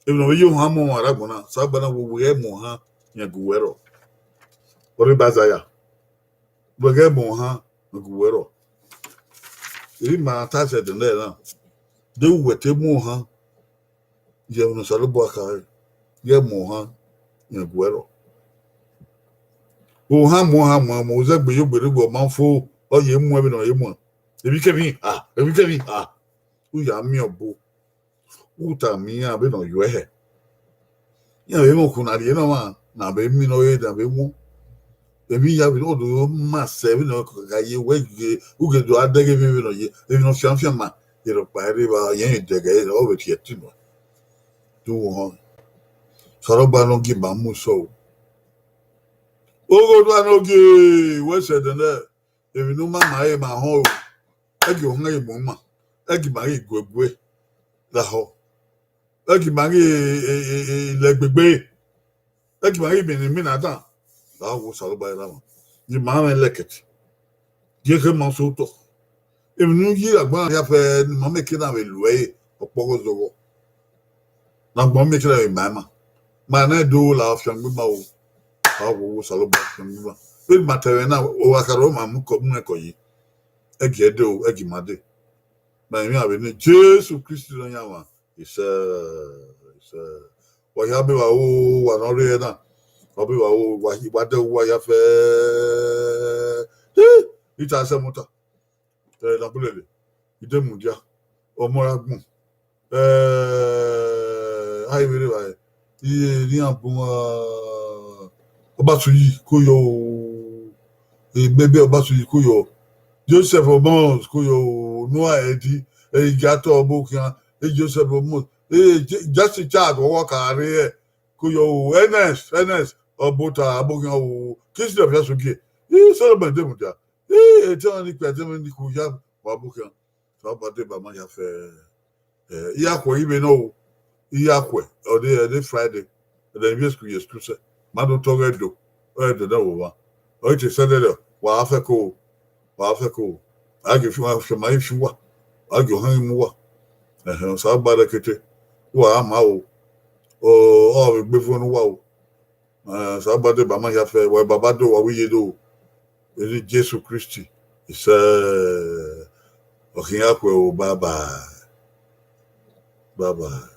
Emwi ne ọ vbe ye ohan mu ọmwa rre agbọn na, Osanobua na wẹ wẹ ghẹ mu ohan, rẹn gu wẹ rrọọ. Ọ rre ba Aizaya. Wẹ ghẹ mu ohan, rẹn gu wẹ rrọọ. Emwi ma ta sẹ ẹdẹ nẹ na. De uwẹ te mu ohan, ye ẹmwẹ ne Osanobua khare, ghẹ mu ohan, rẹn gu wẹ rrọọ. Ohan mu ohan mu, mu zẹgbe ye ogbe rre, ọ ma fo, ọ ye mu ẹvbo ne ọ ye mu. Emwikemwi, ah, emwikemwi, ah. U ya miẹn ọbo. U tama iran vbene ọ yuẹ hẹ. Iran vbe mwẹ okhuo na rhie ne ọmwa, na vbe mi ne ọ re, na vbe wọn. Emwi ya vbe ọ do ma sẹ vbene ọ ka ye wẹ ghe, u ghe do a dẹghe vbene ọ ye, emwi ne ọ fian fian ma, erọkpa rre evba, irẹn dẹghe, ọ vbe tie ẹtin nuẹn. Do họn. Osanobua ne ọ gie ima mu sẹ o. Ogho do a ne ọ gie wẹ sẹ ẹdẹ nẹ, emwi ne u ma ma ẹre ma họn o. Ẹ gie ohan ye mu ima, ẹ gie ima ghi guegue lahọ, ẹ gie ima ghi lẹ gbegbe, ẹ gie ima ghi miẹn ne imina dan. Ra wo Osanobua rre erha mwa, ne ima mwẹ lẹkẹt, gie ekhẹ ma sẹ otọ. Emwi ne u yi agbọn na hia fẹ ne ima mieke na vbe lu ẹre, ọkpọghe zọghọ. Ne agbọn mieke na vbe ma ima. Ma nẹ do la fiangbe ima o. Ra wo wo Osanobua fiangbe ima. Vbene ima ta ẹmwẹ na, ọ gha kharọ ma mu kọ, mu ẹko yi. Ẹ gie ẹdẹ o, ẹ gie ima dee. Ma emwi a vbe ne Jesu Kristi Nọyaẹnmwa, isẹ, isẹ. Wa hia be vba ro, wa ne ọ rre na, ọ be vba ro, wa hi, wa dẹ uwa ya fẹ. Hi, I ta sẹ ẹmwata. Ẹ, Nabulele, Idemudia, ọmọ ra gbọn. Ẹ, a i vbe rre evbare, iran bu, Ọbasuyi ko yọ o, Emebe Ọbasuyi ko yọ, Joseph Omos ko yọ o, Noah Edi, Igiato Ọbokhian, Joseph Omos, Justin Charles, ọwọ ka rre ko yọ o, Ernest, Ernest Ọbota Ọbokhian o, Kingsley Ọfiasogie, Solomon Idemudia, etẹn ni kpẹ, etẹn ni ku ya wa Ọbokhian. Osanobua deba ma ya fẹ. Ẹ, I ya khuẹ ivbe nọ o. I ya khuẹ, ọ de, ọ de Friday. Ẹdẹ ne ivbi school ye school sẹ. Ma do tọ ọghẹ do. Ọ ẹdẹ nẹ vbe owa. Ọ i te Saturday, wa fẹ ko. Wa fẹ ko. A gie fi, wa fiọma ye fi uwa. A gie ohan mu uwa. Ẹhẹn, Osanobua rẹkete. Uwa gha ma o. Ọ, ọ vbe gbe fo ne uwa o. Osanobua deba ma ya fẹ, wa baba do, wa wi ye do. Eni Jesu Kristi, isẹ, ọ khian khuẹ o, bye bye. Bye bye.